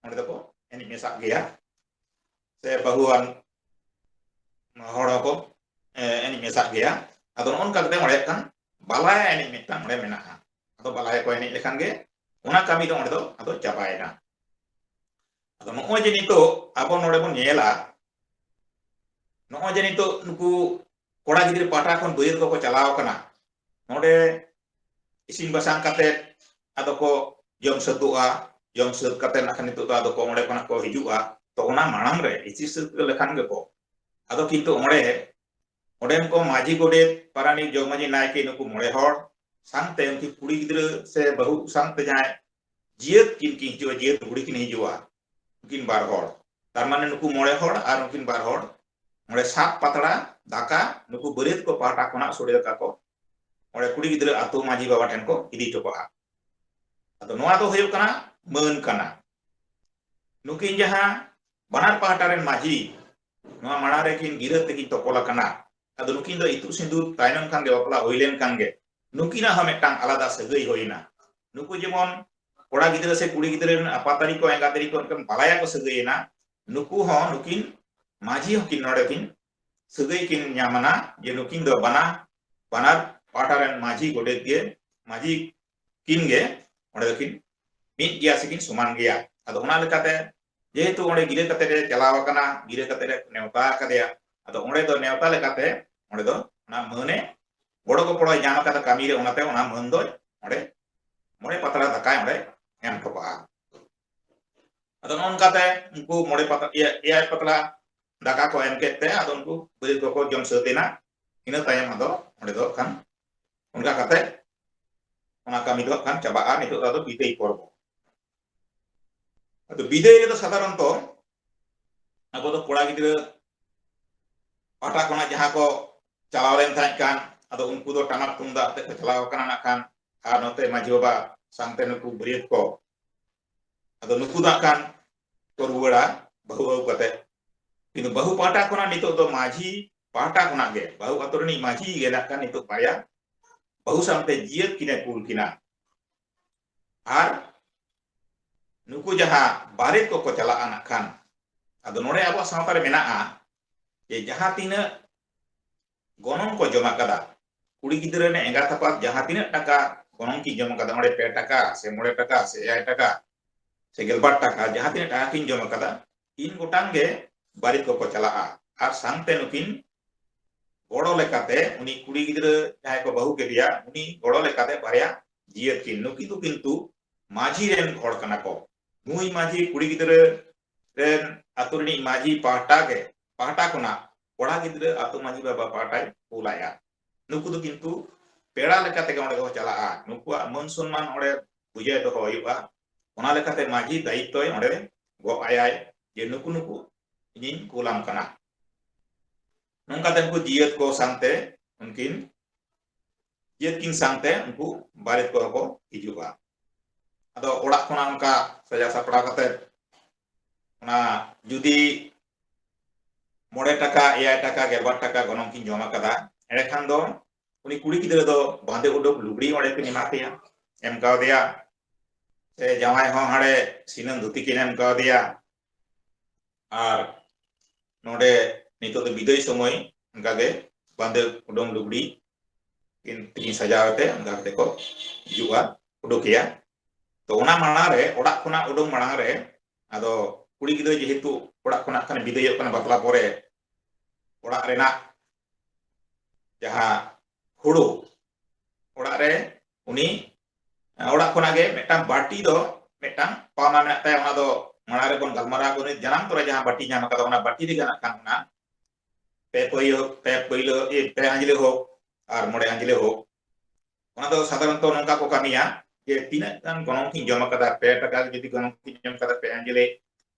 ᱚᱸᱰᱮ ᱫᱚᱠᱚ ᱮᱱᱮᱡ ᱢᱮᱥᱟᱜ ᱜᱮᱭᱟ᱾ ᱥᱮ ᱵᱟᱹᱦᱩᱣᱟᱱ ᱦᱚᱲ ᱦᱚᱸᱠᱚ, ᱮ, ᱮᱱᱮᱡ ᱢᱮᱥᱟᱜ ᱜᱮᱭᱟ᱾ ᱟᱫᱚ ᱱᱚᱜᱼᱚ ᱱᱚᱝᱠᱟ ᱠᱟᱛᱮ ᱚᱸᱰᱮ ᱠᱷᱟᱱ ᱵᱟᱞᱟᱭᱟ ᱮᱱᱮᱡ ᱢᱤᱫᱴᱟᱝ ᱚᱸᱰᱮ ᱢᱮᱱᱟᱜᱼᱟ᱾ ᱟᱫᱚ ᱵᱟᱞᱟᱭᱟ ᱠᱚ ᱮᱱᱮᱡ ᱞᱮᱠᱷᱟᱱ ᱜᱮ ᱚᱱᱟ ᱠᱟᱹᱢᱤ ᱫᱚ ᱚᱸᱰᱮ ᱫᱚ ᱟᱫᱚ ᱪᱟᱵᱟᱭᱮᱱᱟ᱾ ᱟᱫᱚ ᱱᱚᱜᱼᱚᱭ ᱡᱮ ᱱᱤᱛᱚᱜ ᱟᱵᱚ ᱱᱚᱰᱮ ᱵᱚᱱ ᱧᱮᱞᱟ, ᱱᱚᱜᱼᱚᱭ ᱡᱮ ᱱᱤᱛᱚᱜ ᱱᱩᱠᱩ ᱠᱚᱲᱟ ᱜᱤᱫᱽᱨᱟᱹ ᱯᱟᱦᱴᱟ ᱠᱷᱚᱱ ᱵᱟᱹᱨᱭᱟᱹᱛ ᱠᱚᱠᱚ ᱪᱟᱞᱟᱣ ᱠᱟᱱᱟ, ᱱᱚᱰᱮ ᱤᱥᱤᱱ ᱵᱟᱥᱟᱝ ᱠᱟᱛᱮ ᱟᱫᱚ ᱠᱚ ᱡᱚᱢ ᱥᱟᱹᱛᱚᱜᱼᱟ᱾ ᱡᱚᱢ ᱥᱟᱹᱛ ᱠᱟᱛᱮ ᱱᱟᱜ ᱠᱷᱟᱱ ᱱᱤᱛᱚᱜ ᱫᱚ ᱟᱫᱚ ᱠᱚ ᱚᱸᱰᱮ ᱠᱷᱚᱱᱟᱜ ᱠᱚ ᱦᱤᱡᱩᱜᱼᱟ᱾ ᱛᱚ ᱚᱱᱟ ᱢᱟᱲᱟᱝ ᱨᱮ ᱤᱥᱤᱱ ᱥᱟᱹᱛ ᱞᱮᱠᱷᱟᱱ ᱜᱮᱠᱚ ᱟᱫᱚ ᱠᱤᱱᱛᱩ ᱚᱸᱰᱮ ᱚᱸᱰᱮᱱ ᱠᱚ ᱢᱟᱹᱡᱷᱤ, ᱜᱚᱰᱮᱛ, ᱯᱟᱨᱟᱱᱤᱠ, ᱡᱚᱜᱽ ᱢᱟᱹᱡᱷᱤ, ᱱᱟᱭᱠᱮ, ᱱᱩᱠᱩ ᱢᱚᱬᱮ ᱦᱚᱲ ᱥᱟᱶᱛᱮ ᱩᱱᱠᱤᱱ ᱠᱩᱲᱤ ᱜᱤᱫᱽᱨᱟᱹ ᱥᱮ ᱵᱟᱹᱦᱩ ᱥᱟᱶᱛᱮ ᱡᱟᱦᱟᱸᱭ ᱡᱤᱭᱟᱹᱛ ᱠᱤᱱ ᱠᱤᱱ ᱦᱤᱡᱩᱜᱼᱟ, ᱡᱤᱭᱟᱹᱛ ᱵᱩᱲᱦᱤ ᱠᱤᱱ ᱦᱤᱡᱩᱜᱼᱟ, ᱩᱱᱠᱤᱱ ᱵᱟᱨ ᱦᱚᱲ, ᱛᱟᱨ ᱢᱟᱱᱮ ᱱᱩᱠᱩ ᱢᱚᱬᱮ ᱦᱚᱲ ᱟᱨ ᱩᱱᱠᱤᱱ ᱵᱟᱨ ᱦᱚᱲ, ᱚᱸᱰᱮ ᱥᱟᱛ ᱯᱟᱛᱲᱟ ᱫᱟᱠᱟ ᱱᱩᱠᱩ ᱵᱟᱹᱨᱭᱟᱹᱛ ᱠᱚ ᱯᱟᱦᱴᱟ ᱠᱷᱚᱱᱟᱜ ᱥᱚᱲᱮ ᱫᱟᱠᱟ ᱠᱚ ᱚᱸᱰᱮ ᱠᱩᱲᱤ ᱜᱤᱫᱽᱨᱟᱹ ᱟᱹᱛᱩ ᱢᱟᱹᱡᱷᱤ ᱵᱟᱵᱟ ᱴᱷᱮᱱ ᱠᱚ ᱤᱫᱤ ᱦᱚᱴᱚ ᱠᱟᱜᱼᱟ᱾ ᱟᱫᱚ ᱱᱚᱣᱟ ᱫᱚ ᱦᱩᱭᱩᱜ ᱠᱟᱱᱟ ᱢᱟᱹᱱ ᱠᱟᱱᱟ᱾ ᱱᱩᱠᱤᱱ ᱡᱟᱦᱟᱸ ᱵᱟᱱᱟᱨ ᱯᱟᱦᱴᱟ ᱨᱮᱱ ᱢᱟᱹᱡᱷᱤ ᱱᱚᱣᱟ ᱢᱟᱲᱟᱝ ᱨᱮᱠᱤᱱ ᱜᱤᱨᱟᱹ ᱛᱮᱠᱤᱱ ᱛᱚᱯᱚᱞ ᱟᱠᱟᱱᱟ, ᱟᱫᱚ ᱱᱩᱠᱤᱱ ᱫᱚ ᱤᱛᱩᱫ ᱥᱤᱸᱫᱩᱨ ᱛᱟᱭᱱᱚᱢ ᱠᱷᱟᱱ ᱜᱮ, ᱵᱟᱯᱞᱟ ᱦᱩᱭ ᱞᱮᱱ ᱠᱷᱟᱱ ᱜᱮ ᱱᱩᱠᱤᱱᱟᱜ ᱦᱚᱸ ᱢᱤᱫᱴᱟᱝ ᱟᱞᱟᱫᱟ ᱥᱟᱹᱜᱟᱹᱭ ᱦᱩᱭᱱᱟ᱾ ᱱᱩᱠᱩ ᱡᱮᱢᱚᱱ ᱠᱚᱲᱟ ᱜᱤᱫᱽᱨᱟᱹ ᱥᱮ ᱠᱩᱲᱤ ᱜᱤᱫᱽᱨᱟᱹ ᱨᱮᱱ ᱟᱯᱟᱛᱟᱨᱤ ᱠᱚ, ᱮᱸᱜᱟᱛᱟᱨᱤ ᱠᱚ ᱮᱱᱠᱷᱟᱱ ᱵᱟᱞᱟᱭᱟ ᱠᱚ ᱥᱟᱹᱜᱟᱹᱭᱮᱱᱟ, ᱱᱩᱠᱩ ᱦᱚᱸ ᱱᱩᱠᱤᱱ ᱢᱟᱹᱡᱷᱤ ᱦᱚᱸᱠᱤᱱ ᱱᱚᱰᱮ ᱠᱤᱱ ᱥᱟᱹᱜᱟᱹᱭ ᱠᱤᱱ ᱧᱟᱢᱟᱱᱟ ᱡᱮ ᱱᱩᱠᱤᱱ ᱫᱚ ᱵᱟᱱᱟ-, ᱵᱟᱱᱟᱨ ᱯᱟᱦᱴᱟ ᱨᱮᱱ ᱢᱟᱹᱡᱷᱤ, ᱜᱚᱰᱮᱛ ᱜᱮ, ᱢᱟᱹᱡᱷᱤ ᱠᱤᱱ ᱜᱮ ᱚᱸᱰᱮ ᱫᱚᱠᱤᱱ ᱢᱤᱫ ᱜᱮᱭᱟ ᱥᱮᱠᱤᱱ ᱥᱚᱢᱟᱱ ᱜᱮᱭᱟ᱾ ᱟᱫᱚ ᱚᱱᱟ ᱞᱮᱠᱟᱛᱮ ᱡᱮᱦᱮᱛᱩ ᱚᱸᱰᱮ ᱜᱤᱨᱟᱹ ᱠᱟᱛᱮ ᱨᱮ ᱪᱟᱞᱟᱣ ᱟᱠᱟᱱᱟ, ᱜᱤᱨᱟᱹ ᱠᱟᱛᱮ ᱨᱮ ᱱᱮᱣᱛᱟ ᱟᱠᱟᱫᱮᱭᱟ, ᱟᱫᱚ ᱚᱸᱰᱮ ᱫᱚ ᱱᱮᱣᱛᱟ ᱞᱮᱠᱟᱛᱮ ᱚᱸᱰᱮ ᱫᱚ ᱚᱱᱟ ᱢᱟᱹᱱᱮ ᱜᱚᱲᱚ ᱜᱚᱯᱚᱲᱚᱭ ᱧᱟᱢ ᱟᱠᱟᱫᱟ ᱠᱟᱹᱢᱤ ᱨᱮ, ᱚᱱᱟᱛᱮ ᱚᱱᱟ ᱢᱟᱹᱱ ᱫᱚ ᱚᱸᱰᱮ ᱢᱚᱬᱮ ᱯᱟᱛᱲᱟ ᱫᱟᱠᱟᱭ ᱚᱸᱰᱮ ᱮᱢ ᱦᱚᱴᱚ ᱠᱟᱜᱼᱟ᱾ ᱟᱫᱚ ᱱᱚᱜᱼᱚ ᱱᱚᱝᱠᱟᱛᱮ ᱩᱱᱠᱩ ᱢᱚᱬᱮ ᱯᱟᱛᱲᱟ, ᱮᱭᱟᱭ ᱯᱟᱛᱲᱟ ᱫᱟᱠᱟ ᱠᱚ ᱮᱢ ᱠᱮᱫ ᱛᱮ ᱟᱫᱚ ᱩᱱᱠᱩ ᱵᱟᱹᱨᱭᱟᱹᱛ ᱠᱚᱠᱚ ᱡᱚᱢ ᱥᱟᱹᱛ ᱮᱱᱟ᱾ ᱤᱱᱟᱹ ᱛᱟᱭᱚᱢ ᱟᱫᱚ ᱚᱸᱰᱮ ᱫᱚ ᱠᱷᱟᱱ ᱚᱱᱠᱟ ᱠᱟᱛᱮ ᱚᱱᱟ ᱠᱟᱹᱢᱤ ᱫᱚ ᱠᱷᱟᱱ ᱪᱟᱵᱟᱜᱼᱟ᱾ ᱱᱤᱛᱚᱜ ᱫᱚ ᱟᱫᱚ ᱵᱤᱫᱟᱹᱭ ᱯᱚᱨᱵᱚ᱾ ᱟᱫᱚ ᱵᱤᱫᱟᱹᱭ ᱨᱮᱫᱚ ᱥᱟᱫᱷᱟᱨᱚᱱᱛᱚ ᱟᱵᱚ ᱫᱚ ᱠᱚᱲᱟ ᱜᱤᱫᱽᱨᱟᱹ ᱯᱟᱦᱴᱟ ᱠᱷᱚᱱᱟᱜ ᱡᱟᱦᱟᱸ ᱠᱚ ᱪᱟᱞᱟᱣ ᱞᱮᱱ ᱛᱟᱦᱮᱸ ᱠᱟᱱ, ᱟᱫᱚ ᱩᱱᱠᱩ ᱫᱚ ᱴᱟᱢᱟᱠ ᱛᱩᱢᱫᱟᱜ ᱟᱛᱮ ᱠᱚ ᱪᱟᱞᱟᱣ ᱟᱠᱟᱱᱟ ᱱᱟᱜ ᱠᱷᱟᱱ, ᱟᱨ ᱱᱚᱛᱮ ᱢᱟᱹᱡᱷᱤ ᱵᱟᱵᱟ ᱥᱟᱶᱛᱮ ᱱᱩᱠᱩ ᱵᱟᱹᱨᱭᱟᱹᱛ ᱠᱚ, ᱟᱫᱚ ᱱᱩᱠᱩ ᱫᱚ ᱦᱟᱸᱜ ᱠᱷᱟᱱ ᱠᱚ ᱨᱩᱣᱟᱹᱲᱟ ᱵᱟᱹᱦᱩ ᱟᱹᱜᱩ ᱠᱟᱛᱮ᱾ ᱠᱤᱱᱛᱩ ᱵᱟᱹᱦᱩ ᱯᱟᱦᱴᱟ ᱠᱷᱚᱱᱟᱜ ᱱᱤᱛᱚᱜ ᱫᱚ ᱢᱟᱹᱡᱷᱤ ᱯᱟᱦᱴᱟ ᱠᱷᱚᱱᱟᱜ ᱜᱮ, ᱵᱟᱹᱦᱩ ᱟᱛᱳ ᱨᱤᱱᱤᱡ ᱢᱟᱹᱡᱷᱤ ᱜᱮ ᱱᱟᱜ ᱠᱷᱟᱱ ᱱᱤᱛᱚᱜ ᱵᱟᱨᱭᱟ ᱵᱟᱹᱦᱩ ᱥᱟᱶᱛᱮ ᱡᱤᱭᱟᱹᱛ ᱠᱤᱱᱮ ᱠᱩᱞ ᱠᱤᱱᱟ᱾ ᱟᱨ ᱱᱩᱠᱩ ᱡᱟᱦᱟᱸ ᱵᱟᱨᱮᱛ ᱠᱚᱠᱚ ᱪᱟᱞᱟᱜᱼᱟ ᱱᱟᱜ ᱠᱷᱟᱱ, ᱟᱫᱚ ᱱᱚᱰᱮ ᱟᱵᱚᱣᱟᱜ ᱥᱟᱶᱛᱟ ᱨᱮ ᱢᱮᱱᱟᱜᱼᱟ ᱡᱮ ᱡᱟᱦᱟᱸ ᱛᱤᱱᱟᱹᱜ ᱜᱚᱱᱚᱝ ᱠᱚ ᱡᱚᱢ ᱟᱠᱟᱫᱟ, ᱠᱩᱲᱤ ᱜᱤᱫᱽᱨᱟᱹ ᱨᱮᱱ ᱮᱸᱜᱟᱛ ᱟᱯᱟᱛ ᱡᱟᱦᱟᱸ ᱛᱤᱱᱟᱹᱜ ᱴᱟᱠᱟ ᱜᱚᱱᱚᱝ ᱠᱤᱱ ᱡᱚᱢ ᱟᱠᱟᱫᱟ, ᱚᱸᱰᱮ ᱯᱮ ᱴᱟᱠᱟ ᱥᱮ ᱢᱚᱬᱮ ᱴᱟᱠᱟ ᱥᱮ ᱮᱭᱟᱭ ᱴᱟᱠᱟ ᱥᱮ ᱜᱮᱞᱵᱟᱨ ᱴᱟᱠᱟ, ᱡᱟᱦᱟᱸ ᱛᱤᱱᱟᱹᱜ ᱴᱟᱠᱟ ᱠᱤᱱ ᱡᱚᱢ ᱟᱠᱟᱫᱟ, ᱤᱱ ᱜᱚᱴᱟᱝ ᱜᱮ ᱵᱟᱨᱮᱛ ᱠᱚᱠᱚ ᱪᱟᱞᱟᱜᱼᱟ᱾ ᱟᱨ ᱥᱟᱶᱛᱮ ᱱᱩᱠᱤᱱ ᱜᱚᱲᱚ ᱞᱮᱠᱟᱛᱮ, ᱩᱱᱤ ᱠᱩᱲᱤ ᱜᱤᱫᱽᱨᱟᱹ ᱡᱟᱦᱟᱸᱭ ᱠᱚ ᱵᱟᱹᱦᱩ ᱠᱮᱫᱮᱭᱟ, ᱩᱱᱤ ᱜᱚᱲᱚ ᱞᱮᱠᱟᱛᱮ ᱵᱟᱨᱭᱟ ᱡᱤᱭᱟᱹᱛ ᱠᱤᱱ, ᱱᱩᱠᱤᱱ ᱫᱚ ᱠᱤᱱᱛᱩ ᱢᱟᱹᱡᱷᱤ ᱨᱮᱱ ᱦᱚᱲ ᱠᱟᱱᱟ ᱠᱚ᱾ ᱱᱩᱭ ᱢᱟᱹᱡᱷᱤ ᱠᱩᱲᱤ ᱜᱤᱫᱽᱨᱟᱹ ᱨᱮᱱ ᱟᱹᱛᱩ ᱨᱤᱱᱤᱡ ᱢᱟᱹᱡᱷᱤ ᱯᱟᱦᱴᱟ ᱜᱮ, ᱯᱟᱦᱴᱟ ᱠᱷᱚᱱᱟᱜ ᱠᱚᱲᱟ ᱜᱤᱫᱽᱨᱟᱹ ᱟᱹᱛᱩ ᱢᱟᱹᱡᱷᱤ ᱵᱟᱵᱟ ᱯᱟᱦᱴᱟᱭ ᱠᱩᱞᱟᱭᱟ᱾ ᱱᱩᱠᱩ ᱫᱚ ᱠᱤᱱᱛᱩ ᱯᱮᱲᱟ ᱞᱮᱠᱟ ᱛᱮᱜᱮ ᱚᱸᱰᱮ ᱠᱚ ᱪᱟᱞᱟᱜᱼᱟ᱾ ᱱᱩᱠᱩᱣᱟᱜ ᱢᱟᱹᱱ ᱥᱚᱱᱢᱟᱱ ᱚᱸᱰᱮ ᱵᱩᱡᱷᱟᱹᱣ ᱫᱚᱦᱚ ᱦᱩᱭᱩᱜᱼᱟ᱾ ᱚᱱᱟ ᱞᱮᱠᱟᱛᱮ ᱢᱟᱹᱡᱷᱤ ᱫᱟᱭᱤᱛᱛᱚᱭ ᱚᱸᱰᱮ ᱜᱚᱜ ᱟᱭᱟᱭ ᱡᱮ ᱱᱩᱠᱩ ᱱᱩᱠᱩ ᱤᱧᱤᱧ ᱠᱩᱞᱟᱢ ᱠᱟᱱᱟ᱾ ᱱᱚᱝᱠᱟᱛᱮ ᱩᱱᱠᱩ ᱡᱤᱭᱟᱹᱛ ᱠᱚ ᱥᱟᱶᱛᱮ ᱩᱱᱠᱤᱱ, ᱡᱤᱭᱟᱹᱛ ᱠᱤᱱ ᱥᱟᱶᱛᱮ ᱩᱱᱠᱩ ᱵᱟᱨᱮᱛ ᱠᱚᱦᱚᱸ ᱠᱚ ᱦᱤᱡᱩᱜᱼᱟ᱾ ᱟᱫᱚ ᱚᱲᱟᱜ ᱠᱷᱚᱱᱟᱜ ᱚᱱᱠᱟ ᱥᱟᱡᱟᱣ ᱥᱟᱯᱲᱟᱣ ᱠᱟᱛᱮ ᱚᱱᱟ ᱡᱩᱫᱤ ᱢᱚᱬᱮ ᱴᱟᱠᱟ, ᱮᱭᱟᱭ ᱴᱟᱠᱟ, ᱜᱮᱞᱵᱟᱨ ᱴᱟᱠᱟ ᱜᱚᱱᱚᱝ ᱠᱤᱱ ᱡᱚᱢ ᱟᱠᱟᱫᱟ, ᱮᱸᱰᱮᱠᱷᱟᱱ ᱫᱚ ᱩᱱᱤ ᱠᱩᱲᱤ ᱜᱤᱫᱽᱨᱟᱹ ᱫᱚ ᱵᱟᱸᱫᱮ ᱩᱰᱩᱠ ᱞᱩᱜᱽᱲᱤ ᱚᱸᱰᱮ ᱠᱤᱱ ᱮᱢᱟ ᱫᱮᱭᱟ, ᱮᱢ ᱠᱟᱣᱫᱮᱭᱟ᱾ ᱥᱮ ᱡᱟᱶᱟᱭ ᱦᱚᱸ ᱦᱟᱸᱰᱮ ᱥᱤᱱᱟᱹᱢ ᱫᱷᱩᱛᱤ ᱠᱤᱱ ᱮᱢ ᱠᱟᱣᱫᱮᱭᱟ᱾ ᱟᱨ ᱱᱚᱰᱮ ᱱᱤᱛᱚᱜ ᱫᱚ ᱵᱤᱫᱟᱹᱭ ᱥᱚᱢᱚᱭ ᱚᱱᱠᱟᱜᱮ ᱵᱟᱸᱫᱮ ᱩᱰᱩᱝ ᱞᱩᱜᱽᱲᱤ ᱠᱤᱱ, ᱠᱤᱱ ᱥᱟᱡᱟᱣ ᱠᱟᱛᱮ ᱚᱱᱠᱟ ᱠᱟᱛᱮ ᱠᱚ ᱦᱤᱡᱩᱜᱼᱟ, ᱩᱰᱩᱠᱮᱭᱟ᱾ ᱛᱚ ᱚᱱᱟ ᱢᱟᱲᱟᱝ ᱨᱮ, ᱚᱲᱟᱜ ᱠᱷᱚᱱᱟᱜ ᱩᱰᱩᱝ ᱢᱟᱲᱟᱝ ᱨᱮ, ᱟᱫᱚ ᱠᱩᱲᱤ ᱜᱤᱫᱽᱨᱟᱹ ᱡᱮᱦᱮᱛᱩ ᱚᱲᱟᱜ ᱠᱷᱚᱱᱟᱜ ᱠᱷᱟᱱ ᱵᱤᱫᱟᱹᱭᱚᱜ ᱠᱟᱱᱟ ᱵᱟᱯᱞᱟ ᱯᱚᱨᱮ, ᱚᱲᱟᱜ ᱨᱮᱱᱟᱜ ᱡᱟᱦᱟᱸ ᱦᱩᱲᱩ, ᱚᱲᱟᱜ ᱨᱮ ᱩᱱᱤ ᱚᱲᱟᱜ ᱠᱷᱚᱱᱟᱜ ᱜᱮ ᱢᱤᱫᱴᱟᱝ ᱵᱟᱹᱴᱤ ᱫᱚ ᱢᱤᱫᱴᱟᱝ ᱯᱟᱣᱱᱟ ᱢᱮᱱᱟᱜ ᱛᱟᱭᱟ᱾ ᱚᱱᱟ ᱫᱚ ᱢᱟᱲᱟᱝ ᱨᱮᱵᱚᱱ ᱜᱟᱞᱢᱟᱨᱟᱣ ᱠᱟᱱᱟ, ᱡᱟᱱᱟᱢ ᱛᱚᱨᱟ ᱡᱟᱦᱟᱸ ᱵᱟᱹᱴᱤ ᱧᱟᱢ ᱟᱠᱟᱫᱟ, ᱚᱱᱟ ᱵᱟᱹᱴᱤ ᱨᱮᱜᱮ ᱱᱟᱜ ᱠᱷᱟᱱ ᱚᱱᱟ ᱯᱮ ᱯᱟᱹᱭᱞᱟᱹ ᱯᱮ ᱯᱟᱹᱭᱞᱟᱹ ᱮ, ᱯᱮ ᱟᱸᱡᱽᱞᱮ ᱦᱳᱠ ᱟᱨ ᱢᱚᱬᱮ ᱟᱸᱡᱽᱞᱮ ᱦᱳᱠ, ᱚᱱᱟ ᱫᱚ ᱥᱟᱫᱷᱟᱨᱚᱱᱛᱚ ᱱᱚᱝᱠᱟ ᱠᱚ ᱠᱟᱹᱢᱤᱭᱟ ᱡᱮ ᱛᱤᱱᱟᱹᱜ ᱜᱟᱱ ᱜᱚᱱᱚᱝ ᱠᱤᱱ ᱡᱚᱢ ᱟᱠᱟᱫᱟ, ᱯᱮ ᱴᱟᱠᱟ ᱡᱩᱫᱤ ᱜᱚᱱᱚᱝ ᱠᱤᱱ ᱡᱚᱢ ᱟᱠᱟᱫᱟ, ᱯᱮ ᱟᱸᱡᱽᱞᱮ,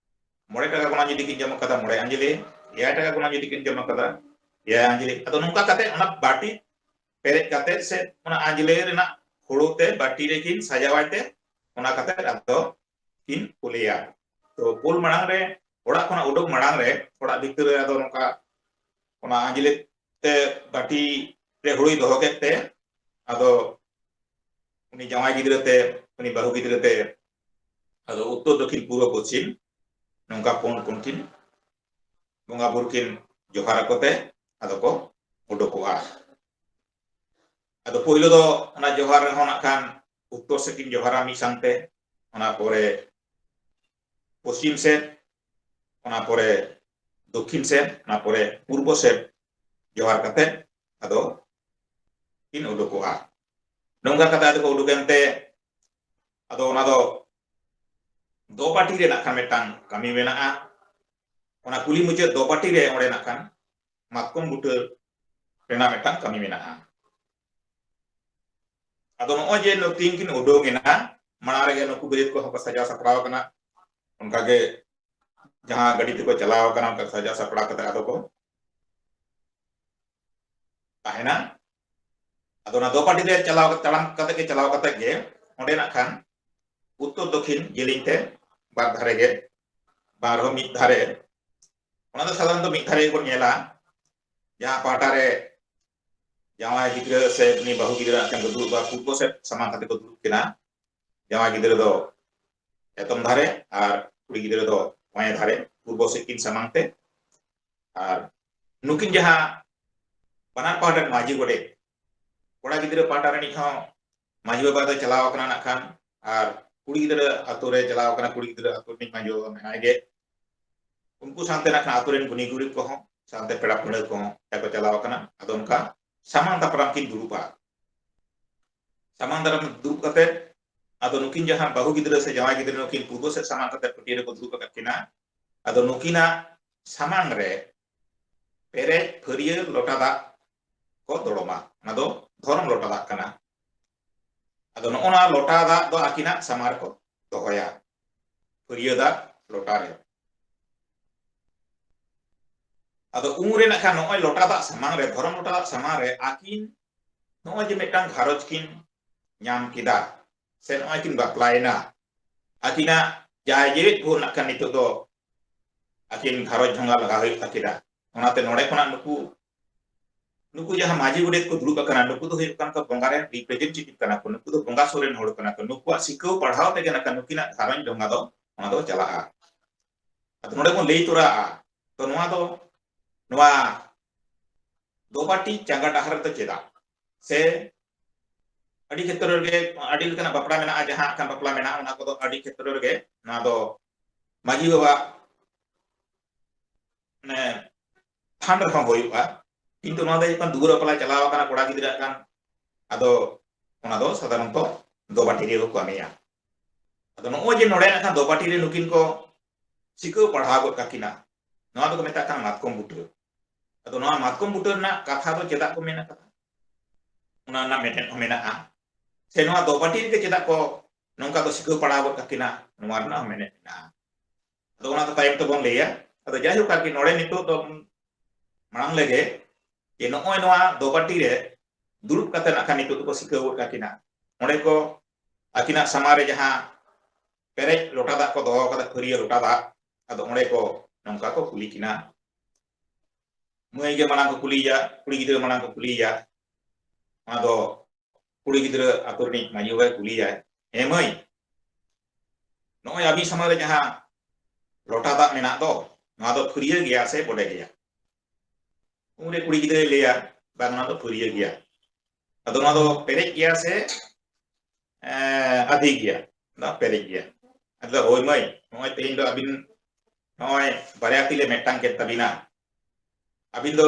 ᱢᱚᱬᱮ ᱴᱟᱠᱟ ᱜᱚᱱᱚᱝ ᱡᱩᱫᱤ ᱠᱤᱱ ᱡᱚᱢ ᱟᱠᱟᱫᱟ, ᱢᱚᱬᱮ ᱟᱸᱡᱽᱞᱮ, ᱮᱭᱟᱭ ᱴᱟᱠᱟ ᱜᱚᱱᱚᱝ ᱡᱩᱫᱤ ᱠᱤᱱ ᱡᱚᱢ ᱟᱠᱟᱫᱟ, ᱮᱭᱟᱭ ᱟᱸᱡᱽᱞᱮ᱾ ᱟᱫᱚ ᱱᱚᱝᱠᱟ ᱠᱟᱛᱮ ᱚᱱᱟ ᱵᱟᱹᱴᱤ ᱯᱮᱨᱮᱡ ᱠᱟᱛᱮ ᱥᱮ ᱚᱱᱟ ᱟᱸᱡᱽᱞᱮ ᱨᱮᱱᱟᱜ ᱦᱩᱲᱩ ᱛᱮ ᱵᱟᱹᱴᱤ ᱨᱮᱠᱤᱱ ᱥᱟᱡᱟᱣᱟᱭ ᱛᱮ ᱚᱱᱟ ᱠᱟᱛᱮ ᱟᱫᱚ ᱠᱤᱱ ᱠᱩᱞᱮᱭᱟ᱾ ᱛᱚ ᱠᱩᱞ ᱢᱟᱲᱟᱝ ᱨᱮ, ᱚᱲᱟᱜ ᱠᱷᱚᱱᱟᱜ ᱩᱰᱩᱠ ᱢᱟᱲᱟᱝ ᱨᱮ ᱚᱲᱟᱜ ᱵᱷᱤᱛᱤᱨ ᱨᱮ ᱟᱫᱚ ᱱᱚᱝᱠᱟ ᱚᱱᱟ ᱟᱸᱡᱽᱞᱮ ᱛᱮ ᱵᱟᱹᱴᱤ ᱨᱮ ᱦᱩᱲᱩᱭ ᱫᱚᱦᱚ ᱠᱮᱫ ᱛᱮ ᱟᱫᱚ ᱩᱱᱤ ᱡᱟᱶᱟᱭ ᱜᱤᱫᱽᱨᱟᱹ ᱛᱮ, ᱩᱱᱤ ᱵᱟᱹᱦᱩ ᱜᱤᱫᱽᱨᱟᱹ ᱛᱮ ᱟᱫᱚ ᱩᱛᱛᱚᱨ ᱫᱚᱠᱷᱤᱱ ᱯᱩᱨᱵᱚ ᱯᱚᱪᱷᱤᱢ ᱱᱚᱝᱠᱟ ᱯᱩᱱ ᱠᱩᱱᱠᱤᱱ ᱵᱚᱸᱜᱟ ᱵᱩᱨᱩ ᱠᱤᱱ ᱡᱚᱦᱟᱨ ᱟᱠᱚ ᱛᱮ ᱟᱫᱚ ᱠᱚ ᱩᱰᱩᱠᱚᱜᱼᱟ᱾ ᱟᱫᱚ ᱯᱳᱭᱞᱳ ᱫᱚ ᱚᱱᱟ ᱡᱚᱦᱟᱨ ᱨᱮᱦᱚᱸ ᱱᱟᱜ ᱠᱷᱟᱱ ᱩᱛᱛᱚᱨ ᱥᱮᱫ ᱠᱤᱱ ᱡᱚᱦᱟᱨᱟ ᱢᱤᱫ ᱥᱟᱶᱛᱮ, ᱚᱱᱟ ᱯᱚᱨᱮ ᱯᱚᱪᱷᱤᱢ ᱥᱮᱫ, ᱚᱱᱟ ᱯᱚᱨᱮ ᱫᱚᱠᱷᱤᱱ ᱥᱮᱫ, ᱚᱱᱟ ᱯᱚᱨᱮ ᱯᱩᱨᱵᱚ ᱥᱮᱫ ᱡᱚᱦᱟᱨ ᱠᱟᱛᱮ ᱟᱫᱚ ᱠᱤᱱ ᱩᱰᱩᱠᱚᱜᱼᱟ᱾ ᱱᱚᱝᱠᱟ ᱠᱟᱛᱮ ᱟᱫᱚ ᱠᱚ ᱩᱰᱩᱠ ᱮᱱᱛᱮ ᱟᱫᱚ ᱚᱱᱟ ᱫᱚ ᱫᱚᱯᱟᱴᱤ ᱨᱮ ᱱᱟᱜ ᱠᱷᱟᱱ ᱢᱤᱫᱴᱟᱝ ᱠᱟᱹᱢᱤ ᱢᱮᱱᱟᱜᱼᱟ᱾ ᱚᱱᱟ ᱠᱩᱞᱦᱤ ᱢᱩᱪᱟᱹᱫ ᱫᱚᱯᱟᱴᱤ ᱨᱮ ᱚᱸᱰᱮ ᱱᱟᱜ ᱠᱷᱟᱱ ᱢᱟᱛᱠᱚᱢ ᱵᱩᱴᱟᱹ ᱨᱮᱱᱟᱜ ᱢᱤᱫᱴᱟᱝ ᱠᱟᱹᱢᱤ ᱢᱮᱱᱟᱜᱼᱟ᱾ ᱟᱫᱚ ᱱᱚᱜᱼᱚᱭ ᱡᱮ ᱱᱩᱠᱤᱱ ᱠᱤᱱ ᱩᱰᱩᱝ ᱮᱱᱟ, ᱢᱟᱲᱟᱝ ᱨᱮᱜᱮ ᱱᱩᱠᱩ ᱵᱟᱹᱨᱭᱟᱹᱛ ᱠᱚᱦᱚᱸ ᱠᱚ ᱥᱟᱡᱟᱣ ᱥᱟᱯᱲᱟᱣ ᱟᱠᱟᱱᱟ, ᱚᱱᱠᱟᱜᱮ ᱡᱟᱦᱟᱸ ᱜᱟᱹᱰᱤ ᱛᱮᱠᱚ ᱪᱟᱞᱟᱣ ᱟᱠᱟᱱᱟ ᱚᱱᱠᱟ ᱥᱟᱡᱟᱣ ᱥᱟᱯᱲᱟᱣ ᱠᱟᱛᱮ ᱟᱫᱚ ᱠᱚ ᱛᱟᱦᱮᱱᱟ᱾ ᱟᱫᱚ ᱚᱱᱟ ᱫᱚᱯᱟᱴᱤ ᱨᱮ ᱪᱟᱞᱟᱣ ᱛᱟᱲᱟᱢ ᱠᱟᱛᱮ ᱜᱮ ᱪᱟᱞᱟᱣ ᱠᱟᱛᱮ ᱜᱮ ᱚᱸᱰᱮ ᱱᱟᱜ ᱠᱷᱟᱱ ᱩᱛᱛᱚᱨ ᱫᱚᱠᱷᱤᱱ ᱡᱮᱞᱮᱧ ᱛᱮ ᱵᱟᱨ ᱫᱷᱟᱨᱮ ᱜᱮ, ᱵᱟᱝ ᱨᱮᱦᱚᱸ ᱢᱤᱫ ᱫᱷᱟᱨᱮ, ᱚᱱᱟ ᱫᱚ ᱥᱟᱫᱷᱟᱨᱚᱱᱛᱚ ᱢᱤᱫ ᱫᱷᱟᱨᱮ ᱜᱮᱵᱚᱱ ᱧᱮᱞᱟ, ᱡᱟᱦᱟᱸ ᱯᱟᱦᱴᱟ ᱨᱮ ᱡᱟᱶᱟᱭ ᱜᱤᱫᱽᱨᱟᱹ ᱥᱮ ᱩᱱᱤ ᱵᱟᱹᱦᱩ ᱜᱤᱫᱽᱨᱟᱹ ᱟᱜ ᱴᱷᱮᱱ ᱠᱚ ᱫᱩᱲᱩᱵᱼᱟ, ᱯᱩᱨᱵᱚ ᱥᱮᱫ ᱥᱟᱢᱟᱝ ᱠᱟᱛᱮ ᱠᱚ ᱫᱩᱲᱩᱵ ᱠᱤᱱᱟ᱾ ᱡᱟᱶᱟᱭ ᱜᱤᱫᱽᱨᱟᱹ ᱫᱚ ᱮᱛᱚᱢ ᱫᱷᱟᱨᱮ ᱟᱨ ᱠᱩᱲᱤ ᱜᱤᱫᱽᱨᱟᱹ ᱫᱚ ᱵᱟᱸᱭᱮ ᱫᱷᱟᱨᱮ, ᱯᱩᱨᱵᱚ ᱥᱮᱫ ᱠᱤᱱ ᱥᱟᱢᱟᱝ ᱛᱮ᱾ ᱟᱨ ᱱᱩᱠᱤᱱ ᱡᱟᱦᱟᱸ ᱵᱟᱱᱟᱨ ᱯᱟᱦᱴᱟ ᱨᱮᱱ ᱢᱟᱹᱡᱷᱤ ᱜᱚᱰᱮᱛ, ᱠᱚᱲᱟ ᱜᱤᱫᱽᱨᱟᱹ ᱯᱟᱦᱴᱟ ᱨᱤᱱᱤᱡ ᱦᱚᱸ ᱢᱟᱹᱡᱷᱤ ᱵᱟᱵᱟ ᱫᱚ ᱪᱟᱞᱟᱣ ᱟᱠᱟᱱᱟ ᱱᱟᱜ ᱠᱷᱟᱱ, ᱟᱨ ᱠᱩᱲᱤ ᱜᱤᱫᱽᱨᱟᱹ ᱟᱛᱳ ᱨᱮ ᱪᱟᱞᱟᱣ ᱟᱠᱟᱱᱟ, ᱠᱩᱲᱤ ᱜᱤᱫᱽᱨᱟᱹ ᱟᱛᱳ ᱨᱤᱱᱤᱡ ᱢᱟᱹᱡᱷᱤ ᱵᱟᱵᱟ ᱢᱮᱱᱟᱭ ᱜᱮ᱾ ᱩᱱᱠᱩ ᱥᱟᱶᱛᱮ ᱱᱟᱜ ᱠᱷᱟᱱ ᱟᱛᱳ ᱨᱮᱱ ᱜᱩᱱᱤ ᱜᱩᱨᱤᱵ ᱠᱚᱦᱚᱸ, ᱥᱟᱶᱛᱮ ᱯᱮᱲᱟ ᱯᱟᱹᱲᱦᱟᱹ ᱠᱚᱦᱚᱸ ᱠᱚ ᱪᱟᱞᱟᱣ ᱟᱠᱟᱱᱟ᱾ ᱟᱫᱚ ᱚᱱᱠᱟ ᱥᱟᱢᱟᱝ ᱫᱟᱯᱨᱟᱢ ᱠᱤᱱ ᱫᱩᱲᱩᱵᱼᱟ᱾ ᱥᱟᱢᱟᱝ ᱫᱟᱨᱟᱢ ᱫᱩᱲᱩᱵ ᱠᱟᱛᱮ ᱟᱫᱚ ᱱᱩᱠᱤᱱ ᱡᱟᱦᱟᱸ ᱵᱟᱹᱦᱩ ᱜᱤᱫᱽᱨᱟᱹ ᱥᱮ ᱡᱟᱶᱟᱭ ᱜᱤᱫᱽᱨᱟᱹ ᱱᱩᱠᱤᱱ ᱯᱩᱨᱵᱚ ᱥᱮᱫ ᱥᱟᱢᱟᱝ ᱠᱟᱛᱮ ᱯᱟᱹᱴᱭᱟᱹ ᱨᱮᱠᱚ ᱫᱩᱲᱩᱵ ᱟᱠᱟᱫ ᱠᱤᱱᱟ᱾ ᱟᱫᱚ ᱱᱩᱠᱤᱱᱟᱜ ᱥᱟᱢᱟᱝ ᱨᱮ ᱯᱮ ᱯᱮᱨᱮᱡ ᱯᱷᱟᱹᱨᱭᱟᱹ ᱞᱚᱴᱟ ᱫᱟᱜ ᱠᱚ ᱫᱚᱲᱚᱢᱟ᱾ ᱚᱱᱟ ᱫᱚ ᱫᱷᱚᱨᱚᱢ ᱞᱚᱴᱟ ᱫᱟᱜ ᱠᱟᱱᱟ᱾ ᱟᱫᱚ ᱱᱚᱜᱼᱚ ᱱᱟ ᱞᱚᱴᱟ ᱫᱟᱜ ᱫᱚ ᱟᱹᱠᱤᱱᱟᱜ ᱥᱟᱢᱟᱝ ᱨᱮᱠᱚ ᱫᱚᱦᱚᱭᱟ, ᱯᱷᱟᱹᱨᱭᱟᱹ ᱫᱟᱜ ᱞᱚᱴᱟ ᱨᱮ᱾ ᱟᱫᱚ ᱩᱱᱨᱮ ᱱᱟᱜ ᱠᱷᱟᱱ ᱱᱚᱜᱼᱚᱭ ᱞᱚᱴᱟ ᱫᱟᱜ ᱥᱟᱢᱟᱝ ᱨᱮ, ᱫᱷᱚᱨᱚᱢ ᱞᱚᱴᱟ ᱫᱟᱜ ᱥᱟᱢᱟᱝ ᱨᱮ ᱟᱹᱠᱤᱱ ᱱᱚᱜᱼᱚᱭ ᱡᱮ ᱢᱤᱫᱴᱟᱝ ᱜᱷᱟᱨᱚᱸᱡᱽ ᱠᱤᱱ ᱧᱟᱢ ᱠᱮᱫᱟ, ᱥᱮ ᱱᱚᱜᱼᱚᱭ ᱠᱤᱱ ᱵᱟᱯᱞᱟᱭᱮᱱᱟ, ᱟᱹᱠᱤᱱᱟᱜ ᱡᱟᱭ ᱡᱮᱣᱮᱫ ᱵᱷᱳᱨ ᱱᱟᱜ ᱠᱷᱟᱱ ᱱᱤᱛᱚᱜ ᱫᱚ ᱟᱹᱠᱤᱱ ᱜᱷᱟᱨᱚᱸᱡᱽ ᱰᱷᱚᱸᱜᱟ ᱞᱟᱜᱟᱣ ᱦᱩᱭᱩᱜ ᱛᱟᱹᱠᱤᱱᱟ᱾ ᱚᱱᱟᱛᱮ ᱱᱚᱰᱮ ᱠᱷᱚᱱᱟᱜ ᱱᱩᱠᱩ, ᱱᱩᱠᱩ ᱡᱟᱦᱟᱸ ᱢᱟᱹᱡᱷᱤ ᱜᱚᱰᱮᱛ ᱠᱚ ᱫᱩᱲᱩᱵ ᱟᱠᱟᱱᱟ, ᱱᱩᱠᱩ ᱫᱚ ᱦᱩᱭᱩᱜ ᱠᱟᱱᱟ ᱠᱚ ᱵᱚᱸᱜᱟ ᱨᱮᱱ representative ᱠᱟᱱᱟ ᱠᱚ, ᱱᱩᱠᱩ ᱫᱚ ᱵᱚᱸᱜᱟ ᱥᱩᱨ ᱨᱮᱱ ᱦᱚᱲ ᱠᱟᱱᱟ ᱠᱚ᱾ ᱱᱩᱠᱩᱣᱟᱜ ᱥᱤᱠᱷᱟᱹᱣ ᱯᱟᱲᱦᱟᱣ ᱛᱮᱜᱮ ᱱᱟᱜ ᱠᱷᱟᱱ ᱱᱩᱠᱤᱱᱟᱜ ᱜᱷᱟᱨᱚᱸᱡᱽ ᱰᱷᱚᱸᱜᱟ ᱫᱚ ᱚᱱᱟ ᱫᱚ ᱪᱟᱞᱟᱜᱼᱟ᱾ ᱟᱫᱚ ᱱᱚᱰᱮ ᱵᱚᱱ ᱞᱟᱹᱭ ᱛᱚᱨᱟᱜᱼᱟ, ᱛᱚ ᱱᱚᱣᱟ ᱫᱚ, ᱱᱚᱣᱟ ᱫᱚᱵᱟᱴᱤ ᱪᱟᱸᱜᱟ ᱰᱟᱦᱟᱨ ᱨᱮᱫᱚ ᱪᱮᱫᱟᱜ? ᱥᱮ ᱟᱹᱰᱤ ᱠᱷᱮᱛᱨᱚ ᱨᱮᱜᱮ ᱟᱹᱰᱤ ᱞᱮᱠᱟᱱᱟᱜ ᱵᱟᱯᱞᱟ ᱢᱮᱱᱟᱜᱼᱟ, ᱡᱟᱦᱟᱸ ᱠᱷᱟᱱ ᱵᱟᱯᱞᱟ ᱢᱮᱱᱟᱜᱼᱟ, ᱚᱱᱟ ᱠᱚᱫᱚ ᱟᱹᱰᱤ ᱠᱷᱮᱛᱨᱚ ᱨᱮᱜᱮ ᱱᱚᱣᱟ ᱫᱚ ᱢᱟᱹᱡᱷᱤ ᱵᱟᱵᱟ ᱢᱟᱱᱮ ᱛᱷᱟᱱ ᱨᱮᱦᱚᱸ ᱦᱩᱭᱩᱜᱼᱟ᱾ ᱠᱤᱱᱛᱩ ᱱᱚᱣᱟ ᱫᱚ ᱡᱚᱠᱷᱚᱱ ᱫᱩᱣᱟᱹᱨ ᱵᱟᱯᱞᱟ ᱪᱟᱞᱟᱣ ᱟᱠᱟᱱᱟ ᱠᱚᱲᱟ ᱜᱤᱫᱽᱨᱟᱹ ᱠᱷᱟᱱ, ᱟᱫᱚ ᱚᱱᱟ ᱫᱚ ᱥᱟᱫᱷᱟᱨᱚᱱᱛᱚ ᱫᱚᱵᱟᱴᱤ ᱨᱮᱜᱮ ᱠᱚ ᱠᱟᱹᱢᱤᱭᱟ᱾ ᱟᱫᱚ ᱱᱚᱜᱼᱚᱭ ᱡᱮ ᱱᱚᱰᱮ ᱱᱟᱜ ᱠᱷᱟᱱ ᱫᱚᱵᱟᱴᱤ ᱨᱮ ᱱᱩᱠᱤᱱ ᱠᱚ ᱥᱤᱠᱷᱟᱹᱣ ᱯᱟᱲᱦᱟᱣ ᱜᱚᱫ ᱠᱟᱹᱠᱤᱱᱟ, ᱱᱚᱣᱟ ᱫᱚᱠᱚ ᱢᱮᱛᱟᱜ ᱠᱟᱱᱟ ᱢᱟᱛᱠᱚᱢ ᱵᱩᱴᱟᱹ᱾ ᱟᱫᱚ ᱱᱚᱣᱟ ᱢᱟᱛᱠᱚᱢ ᱵᱩᱴᱟᱹ ᱨᱮᱱᱟᱜ ᱠᱟᱛᱷᱟ ᱫᱚ ᱪᱮᱫᱟᱜ ᱠᱚ ᱢᱮᱱ ᱟᱠᱟᱫᱟ, ᱚᱱᱟ ᱨᱮᱱᱟᱜ ᱢᱮᱱᱮᱫ ᱦᱚᱸ ᱢᱮᱱᱟᱜᱼᱟ, ᱥᱮ ᱱᱚᱣᱟ ᱫᱚᱵᱟᱴᱤ ᱨᱮᱜᱮ ᱪᱮᱫᱟᱜ ᱠᱚ ᱱᱚᱝᱠᱟ ᱠᱚ ᱥᱤᱠᱷᱟᱹᱣ ᱯᱟᱲᱦᱟᱣ ᱜᱚᱫ ᱠᱟᱹᱠᱤᱱᱟ, ᱱᱚᱣᱟ ᱨᱮᱱᱟᱜ ᱦᱚᱸ ᱢᱮᱱᱮᱫ ᱢᱮᱱᱟᱜᱼᱟ᱾ ᱟᱫᱚ ᱚᱱᱟ ᱫᱚ ᱛᱟᱭᱚᱢ ᱛᱮᱵᱚᱱ ᱞᱟᱹᱭᱟ᱾ ᱟᱫᱚ ᱡᱟᱭᱦᱳᱠ ᱟᱨᱠᱤ ᱱᱚᱰᱮ ᱱᱤᱛᱚᱜ ᱫᱚ ᱢᱟᱲᱟᱝ ᱞᱮᱜᱮ ᱡᱮ ᱱᱚᱜᱼᱚᱭ ᱱᱚᱣᱟ ᱫᱚᱵᱟᱴᱤ ᱨᱮ ᱫᱩᱲᱩᱵ ᱠᱟᱛᱮ ᱱᱟᱜ ᱠᱷᱟᱱ ᱱᱤᱛᱚᱜ ᱫᱚᱠᱚ ᱥᱤᱠᱷᱟᱹᱣ ᱜᱚᱫ ᱠᱟᱹᱠᱤᱱᱟ᱾ ᱚᱸᱰᱮ ᱠᱚ ᱟᱹᱠᱤᱱᱟᱜ ᱥᱟᱢᱟᱝ ᱨᱮ ᱡᱟᱦᱟᱸ ᱯᱮᱨᱮᱡ ᱞᱚᱴᱟ ᱫᱟᱜ ᱠᱚ ᱫᱚᱦᱚ ᱠᱟᱫᱟ, ᱯᱷᱟᱹᱨᱭᱟᱹ ᱞᱚᱴᱟ ᱫᱟᱜ, ᱟᱫᱚ ᱚᱸᱰᱮ ᱠᱚ ᱱᱚᱝᱠᱟ ᱠᱚ ᱠᱩᱞᱤ ᱠᱤᱱᱟ᱾ ᱢᱟᱹᱭ ᱜᱮ ᱢᱟᱲᱟᱝ ᱠᱚ ᱠᱩᱞᱤᱭᱮᱭᱟ, ᱠᱩᱲᱤ ᱜᱤᱫᱽᱨᱟᱹ ᱢᱟᱲᱟᱝ ᱠᱚ ᱠᱩᱞᱤᱭᱮᱭᱟ᱾ ᱚᱱᱟ ᱫᱚ ᱠᱩᱲᱤ ᱜᱤᱫᱽᱨᱟᱹ ᱟᱛᱳ ᱨᱤᱱᱤᱡ ᱢᱟᱹᱡᱷᱤ ᱵᱟᱵᱟᱭ ᱠᱩᱞᱤᱭᱮᱭᱟ, "ᱮ ᱢᱟᱹᱭ, ᱱᱚᱜᱼᱚᱭ ᱟᱹᱵᱤᱱ ᱥᱟᱢᱟᱝ ᱨᱮ ᱡᱟᱦᱟᱸ ᱞᱚᱴᱟ ᱫᱟᱜ ᱢᱮᱱᱟᱜ ᱫᱚ, ᱱᱚᱣᱟ ᱫᱚ ᱯᱷᱟᱹᱨᱭᱟᱹ ᱜᱮᱭᱟ ᱥᱮ ᱵᱚᱰᱮ ᱜᱮᱭᱟ?" ᱩᱱᱨᱮ ᱠᱩᱲᱤ ᱜᱤᱫᱽᱨᱟᱹᱭ ᱞᱟᱹᱭᱟ, "ᱵᱟᱝ, ᱱᱚᱣᱟ ᱫᱚ ᱯᱷᱟᱹᱨᱭᱟᱹ ᱜᱮᱭᱟ᱾ ᱟᱫᱚ ᱱᱚᱣᱟ ᱫᱚ ᱯᱮᱨᱮᱡ ᱜᱮᱭᱟ ᱥᱮ, ᱮᱸ, ᱟᱫᱷᱤ ᱜᱮᱭᱟ?" "ᱱᱚᱣᱟ ᱯᱮᱨᱮᱡ ᱜᱮᱭᱟ᱾" ᱟᱫᱚ, "ᱦᱳᱭ ᱢᱟᱹᱭ, ᱱᱚᱜᱼᱚᱭ ᱛᱮᱦᱮᱧ ᱫᱚ ᱟᱹᱵᱤᱱ ᱱᱚᱜᱼᱚᱭ ᱵᱟᱨᱭᱟ ᱛᱤ ᱞᱮ ᱢᱤᱫᱴᱟᱝ ᱠᱮᱫ ᱛᱟᱹᱵᱤᱱᱟ᱾ ᱟᱹᱵᱤᱱ ᱫᱚ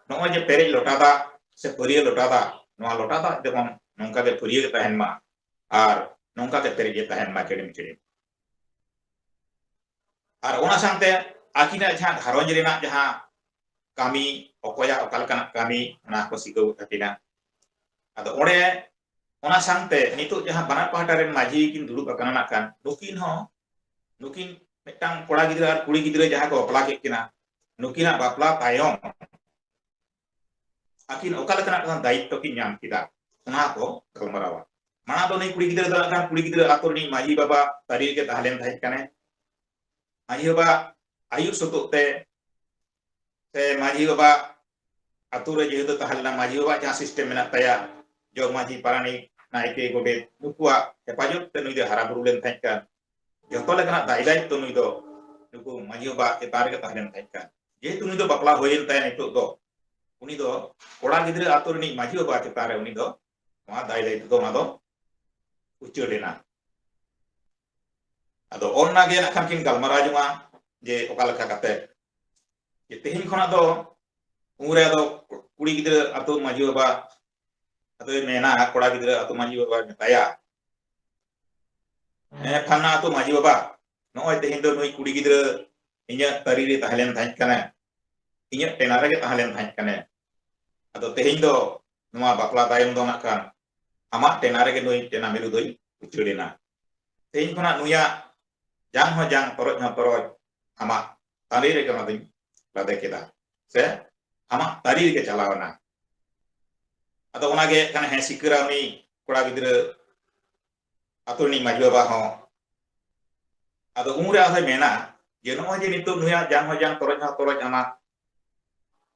ᱱᱚᱜᱼᱚᱭ ᱡᱮ ᱯᱮᱨᱮᱡ ᱞᱚᱴᱟ ᱫᱟᱜ ᱥᱮ ᱯᱷᱟᱹᱨᱭᱟᱹ ᱞᱚᱴᱟ ᱫᱟᱜ, ᱱᱚᱣᱟ ᱞᱚᱴᱟ ᱫᱟᱜ ᱡᱮᱢᱚᱱ ᱱᱚᱝᱠᱟ ᱜᱮ ᱯᱷᱟᱹᱨᱭᱟᱹ ᱜᱮ ᱛᱟᱦᱮᱱ ᱢᱟ ᱟᱨ ᱱᱚᱝᱠᱟ ᱜᱮ ᱯᱮᱨᱮᱡ ᱜᱮ ᱛᱟᱦᱮᱱ ᱢᱟ ᱪᱤᱲᱤᱢ ᱪᱤᱲᱤᱢ᱾ ᱟᱨ ᱚᱱᱟ ᱥᱟᱶᱛᱮ ᱟᱹᱠᱤᱱᱟᱜ ᱡᱟᱦᱟᱸ ᱜᱷᱟᱨᱚᱸᱡᱽ ᱨᱮᱱᱟᱜ ᱡᱟᱦᱟᱸ ᱠᱟᱹᱢᱤ, ᱚᱠᱚᱭᱟᱜ ᱚᱠᱟ ᱞᱮᱠᱟᱱᱟᱜ ᱠᱟᱹᱢᱤ, ᱚᱱᱟ ᱠᱚ ᱥᱤᱠᱟᱹᱣ ᱟᱹᱠᱤᱱᱟ᱾ ᱟᱫᱚ ᱚᱸᱰᱮ ᱚᱱᱟ ᱥᱟᱶᱛᱮ ᱱᱤᱛᱚᱜ ᱡᱟᱦᱟᱸ ᱵᱟᱱᱟᱨ ᱯᱟᱦᱴᱟ ᱨᱮᱱ ᱢᱟᱹᱡᱷᱤ ᱠᱤᱱ ᱫᱩᱲᱩᱵ ᱟᱠᱟᱱᱟ ᱱᱟᱜ ᱠᱷᱟᱱ, ᱱᱩᱠᱤᱱ ᱦᱚᱸ, ᱱᱩᱠᱤᱱ ᱢᱤᱫᱴᱟᱝ ᱠᱚᱲᱟ ᱜᱤᱫᱽᱨᱟᱹ ᱟᱨ ᱠᱩᱲᱤ ᱜᱤᱫᱽᱨᱟᱹ ᱡᱟᱦᱟᱸ ᱠᱚ ᱵᱟᱯᱞᱟ ᱠᱮᱫ ᱠᱤᱱᱟ, ᱱᱩᱠᱤᱱᱟᱜ ᱵᱟᱯᱞᱟ ᱛᱟᱭᱚᱢ ᱟᱹᱠᱤᱱ ᱚᱠᱟ ᱞᱮᱠᱟᱱᱟᱜ ᱫᱟᱭᱤᱛᱛᱚ ᱠᱤᱱ ᱧᱟᱢ ᱠᱮᱫᱟ, ᱚᱱᱟ ᱠᱚ ᱜᱟᱞᱢᱟᱨᱟᱣᱟ᱾ ᱢᱟᱲᱟᱝ ᱫᱚ ᱱᱩᱭ ᱠᱩᱲᱤ ᱜᱤᱫᱽᱨᱟᱹ ᱫᱚ ᱱᱟᱜ ᱠᱷᱟᱱ ᱠᱩᱲᱤ ᱜᱤᱫᱽᱨᱟᱹ ᱟᱛᱳ ᱨᱤᱱᱤᱡ ᱢᱟᱹᱡᱷᱤ ᱵᱟᱵᱟ ᱛᱟᱹᱨᱤ ᱨᱮᱜᱮ ᱛᱟᱦᱮᱸ ᱞᱮᱱ ᱛᱟᱦᱮᱸ ᱠᱟᱱᱟᱭ᱾ ᱢᱟᱹᱡᱷᱤ ᱵᱟᱵᱟ ᱟᱹᱭᱩᱨ ᱥᱩᱛᱩᱜ ᱛᱮ ᱥᱮ ᱢᱟᱹᱡᱷᱤ ᱵᱟᱵᱟ ᱟᱛᱳ ᱨᱮ ᱡᱮᱦᱮᱛᱩ ᱛᱟᱦᱮᱸ ᱞᱮᱱᱟ, ᱢᱟᱹᱡᱷᱤ ᱵᱟᱵᱟᱣᱟᱜ ᱡᱟᱦᱟᱸ system ᱢᱮᱱᱟᱜ ᱛᱟᱭᱟ, ᱡᱚᱜᱽ ᱢᱟᱹᱡᱷᱤ, ᱯᱟᱨᱟᱱᱤᱠ, ᱱᱟᱭᱠᱮ, ᱜᱚᱰᱮᱛ, ᱱᱩᱠᱩᱣᱟᱜ ᱦᱮᱯᱟᱡᱚᱛ ᱛᱮ ᱱᱩᱭ ᱫᱚᱭ ᱦᱟᱨᱟ ᱵᱩᱨᱩ ᱞᱮᱱ ᱛᱟᱦᱮᱸ ᱠᱟᱱ, ᱡᱚᱛᱚ ᱞᱮᱠᱟᱱᱟᱜ ᱫᱟᱭ ᱫᱟᱭᱤᱛᱛᱚ ᱱᱩᱭ ᱫᱚ ᱱᱩᱠᱩ ᱢᱟᱹᱡᱷᱤ ᱵᱟᱵᱟ ᱪᱮᱛᱟᱱ ᱨᱮᱜᱮ ᱛᱟᱦᱮᱸ ᱞᱮᱱ ᱛᱟᱦᱮᱸ ᱠᱟᱱ᱾ ᱡᱮᱦᱮᱛᱩ ᱱᱩᱭ ᱫᱚ ᱵᱟᱯᱞᱟ ᱦᱩᱭᱮᱱ ᱛᱟᱭᱟ, ᱱᱤᱛᱚᱜ ᱫᱚ ᱩᱱᱤ ᱫᱚ ᱠᱚᱲᱟ ᱜᱤᱫᱽᱨᱟᱹ ᱟᱛᱳ ᱨᱤᱱᱤᱡ ᱢᱟᱹᱡᱷᱤ ᱵᱟᱵᱟ ᱪᱮᱛᱟᱱ ᱨᱮ ᱩᱱᱤ ᱫᱚ ᱱᱚᱣᱟ ᱫᱟᱭ ᱫᱟᱭᱤᱛᱛᱚ ᱫᱚ ᱚᱱᱟ ᱫᱚ ᱩᱪᱟᱹᱲ ᱮᱱᱟ᱾ ᱟᱫᱚ ᱚᱱᱟ ᱜᱮ ᱱᱟᱜ ᱠᱷᱟᱱ ᱠᱤᱱ ᱜᱟᱞᱢᱟᱨᱟᱣ ᱡᱚᱝᱟ ᱡᱮ ᱚᱠᱟ ᱞᱮᱠᱟ ᱠᱟᱛᱮ ᱡᱮ ᱛᱮᱦᱮᱧ ᱠᱷᱚᱱᱟᱜ ᱫᱚ ᱩᱱᱨᱮ ᱟᱫᱚ ᱠᱩᱲᱤ ᱜᱤᱫᱽᱨᱟᱹ ᱟᱛᱳ ᱢᱟᱹᱡᱷᱤ ᱵᱟᱵᱟ ᱟᱫᱚᱭ ᱢᱮᱱᱟ, ᱠᱚᱲᱟ ᱜᱤᱫᱽᱨᱟᱹ ᱟᱛᱳ ᱢᱟᱹᱡᱷᱤ ᱵᱟᱵᱟᱭ ᱢᱮᱛᱟᱭᱟ, "ᱦᱮᱸ ᱯᱷᱟᱞᱱᱟ ᱟᱛᱳ ᱢᱟᱹᱡᱷᱤ ᱵᱟᱵᱟ, ᱱᱚᱜᱼᱚᱭ ᱛᱮᱦᱮᱧ ᱫᱚ ᱱᱩᱭ ᱠᱩᱲᱤ ᱜᱤᱫᱽᱨᱟᱹ ᱤᱧᱟᱹᱜ ᱛᱟᱹᱨᱤ ᱨᱮ ᱛᱟᱦᱮᱸ ᱞᱮᱱ ᱛᱟᱦᱮᱸ ᱠᱟᱱᱟ, ᱤᱧᱟᱹᱜ ᱴᱮᱱᱟ ᱨᱮᱜᱮ ᱛᱟᱦᱮᱸ ᱞᱮᱱ ᱛᱟᱦᱮᱸ ᱠᱟᱱᱟ᱾ ᱟᱫᱚ ᱛᱮᱦᱮᱧ ᱫᱚ ᱱᱚᱣᱟ ᱵᱟᱯᱞᱟ ᱛᱟᱭᱚᱢ ᱫᱚ ᱱᱟᱜ ᱠᱷᱟᱱ ᱟᱢᱟᱜ ᱴᱮᱱᱟ ᱨᱮᱜᱮ ᱱᱩᱭ ᱴᱮᱱᱟ ᱢᱤᱨᱩ ᱫᱚᱭ ᱩᱪᱟᱹᱲ ᱮᱱᱟ᱾ ᱛᱮᱦᱮᱧ ᱠᱷᱚᱱᱟᱜ ᱱᱩᱭᱟᱜ ᱡᱟᱝ ᱦᱚᱸ ᱡᱟᱝ, ᱛᱚᱨᱚᱡ ᱦᱚᱸ ᱛᱚᱨᱚᱡ, ᱟᱢᱟᱜ ᱛᱟᱹᱨᱤ ᱨᱮᱜᱮ ᱚᱱᱟ ᱫᱚᱧ ᱞᱟᱫᱮ ᱠᱮᱫᱟ, ᱥᱮ ᱟᱢᱟᱜ ᱛᱟᱹᱨᱤ ᱨᱮᱜᱮ ᱪᱟᱞᱟᱣ ᱮᱱᱟ᱾" ᱟᱫᱚ ᱚᱱᱟᱜᱮ ᱠᱟᱱᱟ, ᱦᱮᱸ, ᱥᱤᱠᱟᱹᱨᱟ ᱩᱱᱤ ᱠᱚᱲᱟ ᱜᱤᱫᱽᱨᱟᱹ ᱟᱛᱳ ᱨᱤᱱᱤᱡ ᱢᱟᱹᱡᱷᱤ ᱵᱟᱵᱟ ᱦᱚᱸ᱾ ᱟᱫᱚ ᱩᱱᱨᱮ ᱟᱫᱚᱭ ᱢᱮᱱᱟ ᱡᱮ, "ᱱᱚᱜᱼᱚᱭ ᱡᱮ ᱱᱤᱛᱚᱜ ᱱᱩᱭᱟᱜ ᱡᱟᱝ ᱦᱚᱸ ᱡᱟᱝ, ᱛᱚᱨᱚᱡ ᱦᱚᱸ ᱛᱚᱨᱚᱡ ᱟᱢᱟᱜ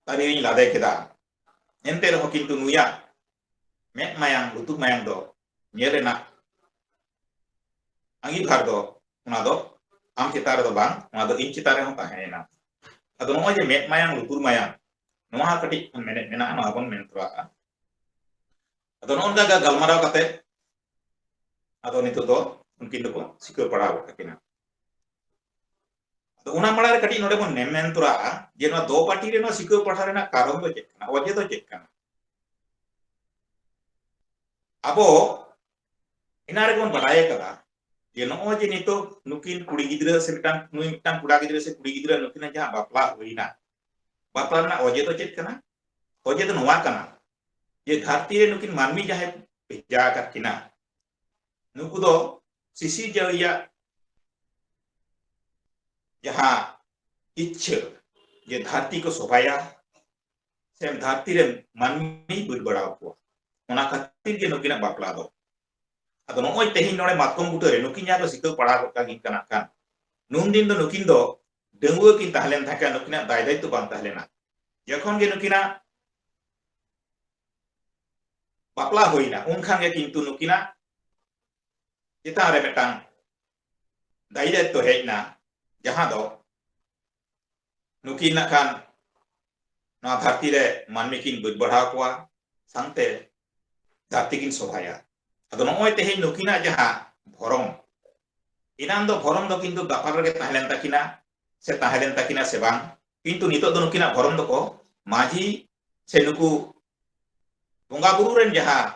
ᱛᱟᱹᱨᱤ ᱨᱤᱧ ᱞᱟᱫᱮ ᱠᱮᱫᱟ, ᱮᱱᱛᱮ ᱨᱮᱦᱚᱸ ᱠᱤᱱᱛᱩ ᱱᱩᱭᱟᱜ ᱢᱮᱫ ᱢᱟᱭᱟᱝ, ᱞᱩᱛᱩᱨ ᱢᱟᱭᱟᱝ ᱫᱚ ᱧᱮᱞ ᱨᱮᱱᱟᱜ ᱟᱸᱜᱤᱵᱷᱟᱨ ᱫᱚ, ᱚᱱᱟ ᱫᱚ ᱟᱢ ᱪᱮᱛᱟᱱ ᱨᱮᱫᱚ ᱵᱟᱝ, ᱚᱱᱟ ᱫᱚ ᱤᱧ ᱪᱮᱛᱟᱱ ᱨᱮᱦᱚᱸ ᱛᱟᱦᱮᱸᱭᱮᱱᱟ᱾" ᱟᱫᱚ ᱱᱚᱜᱼᱚᱭ ᱡᱮ ᱢᱮᱫ ᱢᱟᱭᱟᱝ, ᱞᱩᱛᱩᱨ ᱢᱟᱭᱟᱝ, ᱱᱚᱣᱟ ᱦᱚᱸ ᱠᱟᱹᱴᱤᱡ ᱢᱮᱱᱮᱫ ᱢᱮᱱᱟᱜᱼᱟ, ᱱᱚᱣᱟ ᱵᱚᱱ ᱢᱮᱱ ᱛᱚᱨᱟᱜᱼᱟ᱾ ᱟᱫᱚ ᱱᱚᱜᱼᱚ ᱱᱚᱝᱠᱟ ᱜᱟᱞᱢᱟᱨᱟᱣ ᱠᱟᱛᱮ ᱟᱫᱚ ᱱᱤᱛᱚᱜ ᱫᱚ ᱩᱱᱠᱤᱱ ᱫᱚᱠᱚ ᱥᱤᱠᱟᱹᱣ ᱯᱟᱲᱟᱣ ᱜᱚᱫ ᱠᱟᱹᱠᱤᱱᱟ᱾ ᱟᱫᱚ ᱚᱱᱟ ᱢᱟᱲᱟᱝ ᱨᱮ ᱠᱟᱹᱴᱤᱡ ᱱᱚᱰᱮ ᱵᱚᱱ ᱢᱮᱱ, ᱢᱮᱱ ᱛᱚᱨᱟᱜᱼᱟ ᱡᱮ ᱱᱚᱣᱟ ᱫᱚ ᱯᱟᱹᱴᱤ ᱨᱮ ᱱᱚᱣᱟ ᱥᱤᱠᱟᱹᱣ ᱯᱟᱲᱦᱟᱣ ᱨᱮᱱᱟᱜ ᱠᱟᱨᱚᱱ ᱫᱚ ᱪᱮᱫ ᱠᱟᱱᱟ, ᱚᱡᱮ ᱫᱚ ᱪᱮᱫ ᱠᱟᱱᱟ? ᱟᱵᱚ ᱮᱱᱟ ᱨᱮᱵᱚᱱ ᱵᱟᱰᱟᱭ ᱟᱠᱟᱫᱟ ᱡᱮ ᱱᱚᱜᱼᱚᱭ ᱡᱮ ᱱᱤᱛᱚᱜ ᱱᱩᱠᱤᱱ ᱠᱩᱲᱤ ᱜᱤᱫᱽᱨᱟᱹ ᱥᱮ ᱢᱤᱫᱴᱟᱝ, ᱱᱩᱭ ᱢᱤᱫᱴᱟᱝ ᱠᱚᱲᱟ ᱜᱤᱫᱽᱨᱟᱹ ᱥᱮ ᱠᱩᱲᱤ ᱜᱤᱫᱽᱨᱟᱹ ᱱᱩᱠᱤᱱᱟᱜ ᱡᱟᱦᱟᱸ ᱵᱟᱯᱞᱟ ᱦᱩᱭᱱᱟ, ᱵᱟᱯᱞᱟ ᱨᱮᱱᱟᱜ ᱚᱡᱮ ᱫᱚ ᱪᱮᱫ ᱠᱟᱱᱟ? ᱚᱡᱮ ᱫᱚ ᱱᱚᱣᱟ ᱠᱟᱱᱟ ᱡᱮ ᱫᱷᱟᱹᱨᱛᱤ ᱨᱮ ᱱᱩᱠᱤᱱ ᱢᱟᱹᱱᱢᱤ ᱡᱟᱦᱟᱸᱭ ᱵᱷᱮᱡᱟ ᱟᱠᱟᱫ ᱠᱤᱱᱟ, ᱱᱩᱠᱩ ᱫᱚ ᱥᱤᱥᱤᱨᱡᱟᱹᱣᱤᱭᱟᱜ ᱡᱟᱦᱟᱸ ᱤᱪᱪᱷᱟᱹ ᱡᱮ ᱫᱷᱟᱹᱨᱛᱤ ᱠᱚ ᱥᱚᱵᱷᱟᱭᱟ, ᱥᱮ ᱫᱷᱟᱹᱨᱛᱤ ᱨᱮ ᱢᱟᱹᱱᱢᱤ ᱵᱟᱹᱰ ᱵᱟᱲᱟᱣ ᱠᱚᱣᱟ, ᱚᱱᱟ ᱠᱷᱟᱹᱛᱤᱨ ᱜᱮ ᱱᱩᱠᱤᱱᱟᱜ ᱵᱟᱯᱞᱟ ᱫᱚ᱾ ᱟᱫᱚ ᱱᱚᱜᱼᱚᱭ ᱛᱮᱦᱮᱧ ᱱᱚᱰᱮ ᱢᱟᱛᱠᱚᱢ ᱵᱩᱴᱟᱹ ᱨᱮ ᱱᱩᱠᱤᱱ ᱡᱟᱦᱟᱸ ᱠᱚ ᱥᱤᱠᱟᱹᱣ ᱯᱟᱲᱟᱣ ᱜᱚᱫ ᱠᱟᱠᱤᱱ ᱠᱟᱱᱟ ᱠᱷᱟᱱ, ᱱᱩᱱ ᱫᱤᱱ ᱫᱚ ᱱᱩᱠᱤᱱ ᱫᱚ ᱰᱟᱺᱜᱩᱣᱟᱹ ᱠᱤᱱ ᱛᱟᱦᱮᱸ ᱞᱮᱱ ᱛᱟᱦᱮᱸ ᱠᱟᱱᱟ, ᱱᱩᱠᱤᱱᱟᱜ ᱫᱟᱭ ᱫᱟᱭᱤᱛᱛᱚ ᱵᱟᱝ ᱛᱟᱦᱮᱸ ᱞᱮᱱᱟ᱾ ᱡᱚᱠᱷᱚᱱ ᱜᱮ ᱱᱩᱠᱤᱱᱟᱜ ᱵᱟᱯᱞᱟ ᱦᱩᱭᱱᱟ, ᱩᱱ ᱠᱷᱟᱱ ᱜᱮ ᱠᱤᱱᱛᱩ ᱱᱩᱠᱤᱱᱟᱜ ᱪᱮᱛᱟᱱ ᱨᱮ ᱢᱤᱫᱴᱟᱝ ᱫᱟᱭ ᱫᱟᱭᱤᱛᱛᱚ ᱦᱮᱡ ᱮᱱᱟ, ᱡᱟᱦᱟᱸ ᱫᱚ ᱱᱩᱠᱤᱱ ᱱᱟᱜ ᱠᱷᱟᱱ ᱱᱚᱣᱟ ᱫᱷᱟᱹᱨᱛᱤ ᱨᱮ ᱢᱟᱹᱱᱢᱤ ᱠᱤᱱ ᱵᱟᱹᱰ ᱵᱟᱲᱦᱟᱣ ᱠᱚᱣᱟ, ᱥᱟᱶᱛᱮ ᱫᱷᱟᱹᱨᱛᱤ ᱠᱤᱱ ᱥᱚᱵᱷᱟᱭᱟ᱾ ᱟᱫᱚ ᱱᱚᱜᱼᱚᱭ ᱛᱮᱦᱮᱧ ᱱᱩᱠᱤᱱᱟᱜ ᱡᱟᱦᱟᱸ ᱵᱷᱚᱨᱚᱢ, ᱮᱱᱟᱝ ᱫᱚ ᱵᱷᱚᱨᱚᱢ ᱫᱚ ᱠᱤᱱᱛᱩ ᱫᱟᱯᱟᱞ ᱨᱮᱜᱮ ᱛᱟᱦᱮᱸ ᱞᱮᱱ ᱛᱟᱹᱠᱤᱱᱟ, ᱥᱮ ᱛᱟᱦᱮᱸ ᱞᱮᱱ ᱛᱟᱹᱠᱤᱱᱟ ᱥᱮ ᱵᱟᱝ, ᱠᱤᱱᱛᱩ ᱱᱤᱛᱚᱜ ᱫᱚ ᱱᱩᱠᱤᱱᱟᱜ ᱵᱷᱚᱨᱚᱢ ᱫᱚᱠᱚ ᱢᱟᱹᱡᱷᱤ ᱥᱮ ᱱᱩᱠᱩ ᱵᱚᱸᱜᱟ ᱵᱩᱨᱩ ᱨᱮᱱ ᱡᱟᱦᱟᱸ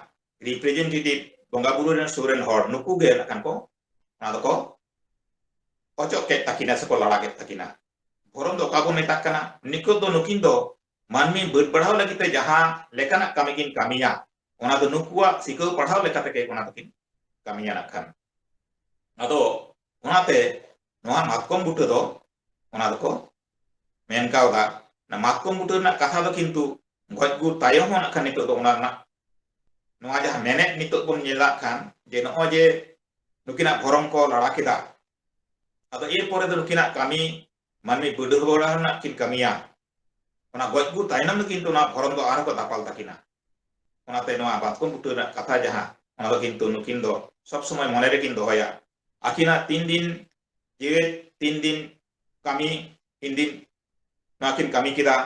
representative, ᱵᱚᱸᱜᱟ ᱵᱩᱨᱩ ᱨᱮᱱ ᱥᱩᱨ ᱨᱮᱱ ᱦᱚᱲ, ᱱᱩᱠᱩ ᱜᱮ ᱱᱟᱜ ᱠᱷᱟᱱ ᱠᱚ, ᱚᱱᱟ ᱫᱚᱠᱚ ᱚᱪᱚᱜ ᱠᱮᱫ ᱛᱟᱹᱠᱤᱱᱟ ᱥᱮᱠᱚ ᱞᱟᱲᱟ ᱠᱮᱫ ᱛᱟᱹᱠᱤᱱᱟ᱾ ᱵᱷᱚᱨᱚᱢ ᱫᱚ ᱚᱠᱟ ᱵᱚᱱ ᱢᱮᱛᱟᱜ ᱠᱟᱱᱟ? ᱱᱤᱛᱚᱜ ᱫᱚ ᱱᱩᱠᱤᱱ ᱫᱚ ᱢᱟᱹᱱᱢᱤ ᱵᱟᱹᱰ ᱵᱟᱲᱦᱟᱣ ᱞᱟᱹᱜᱤᱫ ᱛᱮ ᱡᱟᱦᱟᱸ ᱞᱮᱠᱟᱱᱟᱜ ᱠᱟᱹᱢᱤ ᱠᱤᱱ ᱠᱟᱹᱢᱤᱭᱟ, ᱚᱱᱟ ᱫᱚ ᱱᱩᱠᱩᱣᱟᱜ ᱥᱤᱠᱟᱹᱣ ᱯᱟᱲᱦᱟᱣ ᱞᱮᱠᱟ ᱛᱮᱜᱮ ᱚᱱᱟ ᱫᱚᱠᱤᱱ ᱠᱟᱹᱢᱤᱭᱟ ᱱᱟᱜ ᱠᱷᱟᱱ᱾ ᱟᱫᱚ ᱚᱱᱟᱛᱮ ᱱᱚᱣᱟ ᱢᱟᱛᱠᱚᱢ ᱵᱩᱴᱟᱹ ᱫᱚ ᱚᱱᱟ ᱫᱚᱠᱚ ᱢᱮᱱ ᱠᱟᱣᱫᱟ᱾ ᱚᱱᱟ ᱢᱟᱛᱠᱚᱢ ᱵᱩᱴᱟᱹ ᱨᱮᱱᱟᱜ ᱠᱟᱛᱷᱟ ᱫᱚ ᱠᱤᱱᱛᱩ ᱜᱚᱡ ᱜᱩᱨ ᱛᱟᱭᱚᱢ ᱦᱚᱸ ᱱᱟᱜ ᱠᱷᱟᱱ ᱱᱤᱛᱚᱜ ᱫᱚ ᱚᱱᱟ ᱨᱮᱱᱟᱜ, ᱱᱚᱣᱟ ᱡᱟᱦᱟᱸ ᱢᱮᱱᱮᱫ ᱱᱤᱛᱚᱜ ᱵᱚᱱ ᱧᱮᱞᱟᱜ ᱠᱷᱟᱱ ᱡᱮ ᱱᱚᱜᱼᱚᱭ ᱡᱮ ᱱᱩᱠᱤᱱᱟᱜ ᱵᱷᱚᱨᱚᱢ ᱠᱚ ᱞᱟᱲᱟ ᱠᱮᱫᱟ, ᱟᱫᱚ ᱮᱨ ᱯᱚᱨᱮ ᱫᱚ ᱱᱩᱠᱤᱱᱟᱜ ᱠᱟᱹᱢᱤ ᱢᱟᱹᱱᱢᱤ ᱵᱟᱹᱰ ᱵᱟᱲᱦᱟᱣ ᱨᱮᱱᱟᱜ ᱠᱤᱱ ᱠᱟᱹᱢᱤᱭᱟ᱾ ᱚᱱᱟ ᱜᱚᱡ ᱜᱩᱨ ᱛᱟᱭᱱᱚᱢ ᱫᱚ ᱠᱤᱱᱛᱩ ᱚᱱᱟ ᱵᱷᱚᱨᱚᱢ ᱫᱚ ᱟᱨᱦᱚᱸ ᱠᱚ ᱫᱟᱯᱟᱞ ᱛᱟᱹᱠᱤᱱᱟ᱾ ᱚᱱᱟᱛᱮ ᱱᱚᱣᱟ ᱢᱟᱛᱠᱚᱢ ᱵᱩᱴᱟᱹ ᱨᱮᱱᱟᱜ ᱠᱟᱛᱷᱟ ᱡᱟᱦᱟᱸ, ᱚᱱᱟ ᱫᱚ ᱠᱤᱱᱛᱩ ᱱᱩᱠᱤᱱ ᱫᱚ ᱥᱚᱵ ᱥᱚᱢᱚᱭ ᱢᱚᱱᱮ ᱨᱮᱠᱤᱱ ᱫᱚᱦᱚᱭᱟ᱾ ᱟᱹᱠᱤᱱᱟᱜ ᱛᱤᱱ ᱫᱤᱱ ᱡᱮᱣᱮᱫ, ᱛᱤᱱ ᱫᱤᱱ ᱠᱟᱹᱢᱤ, ᱛᱤᱱ ᱫᱤᱱ ᱱᱚᱣᱟ ᱠᱤᱱ ᱠᱟᱹᱢᱤ ᱠᱮᱫᱟ,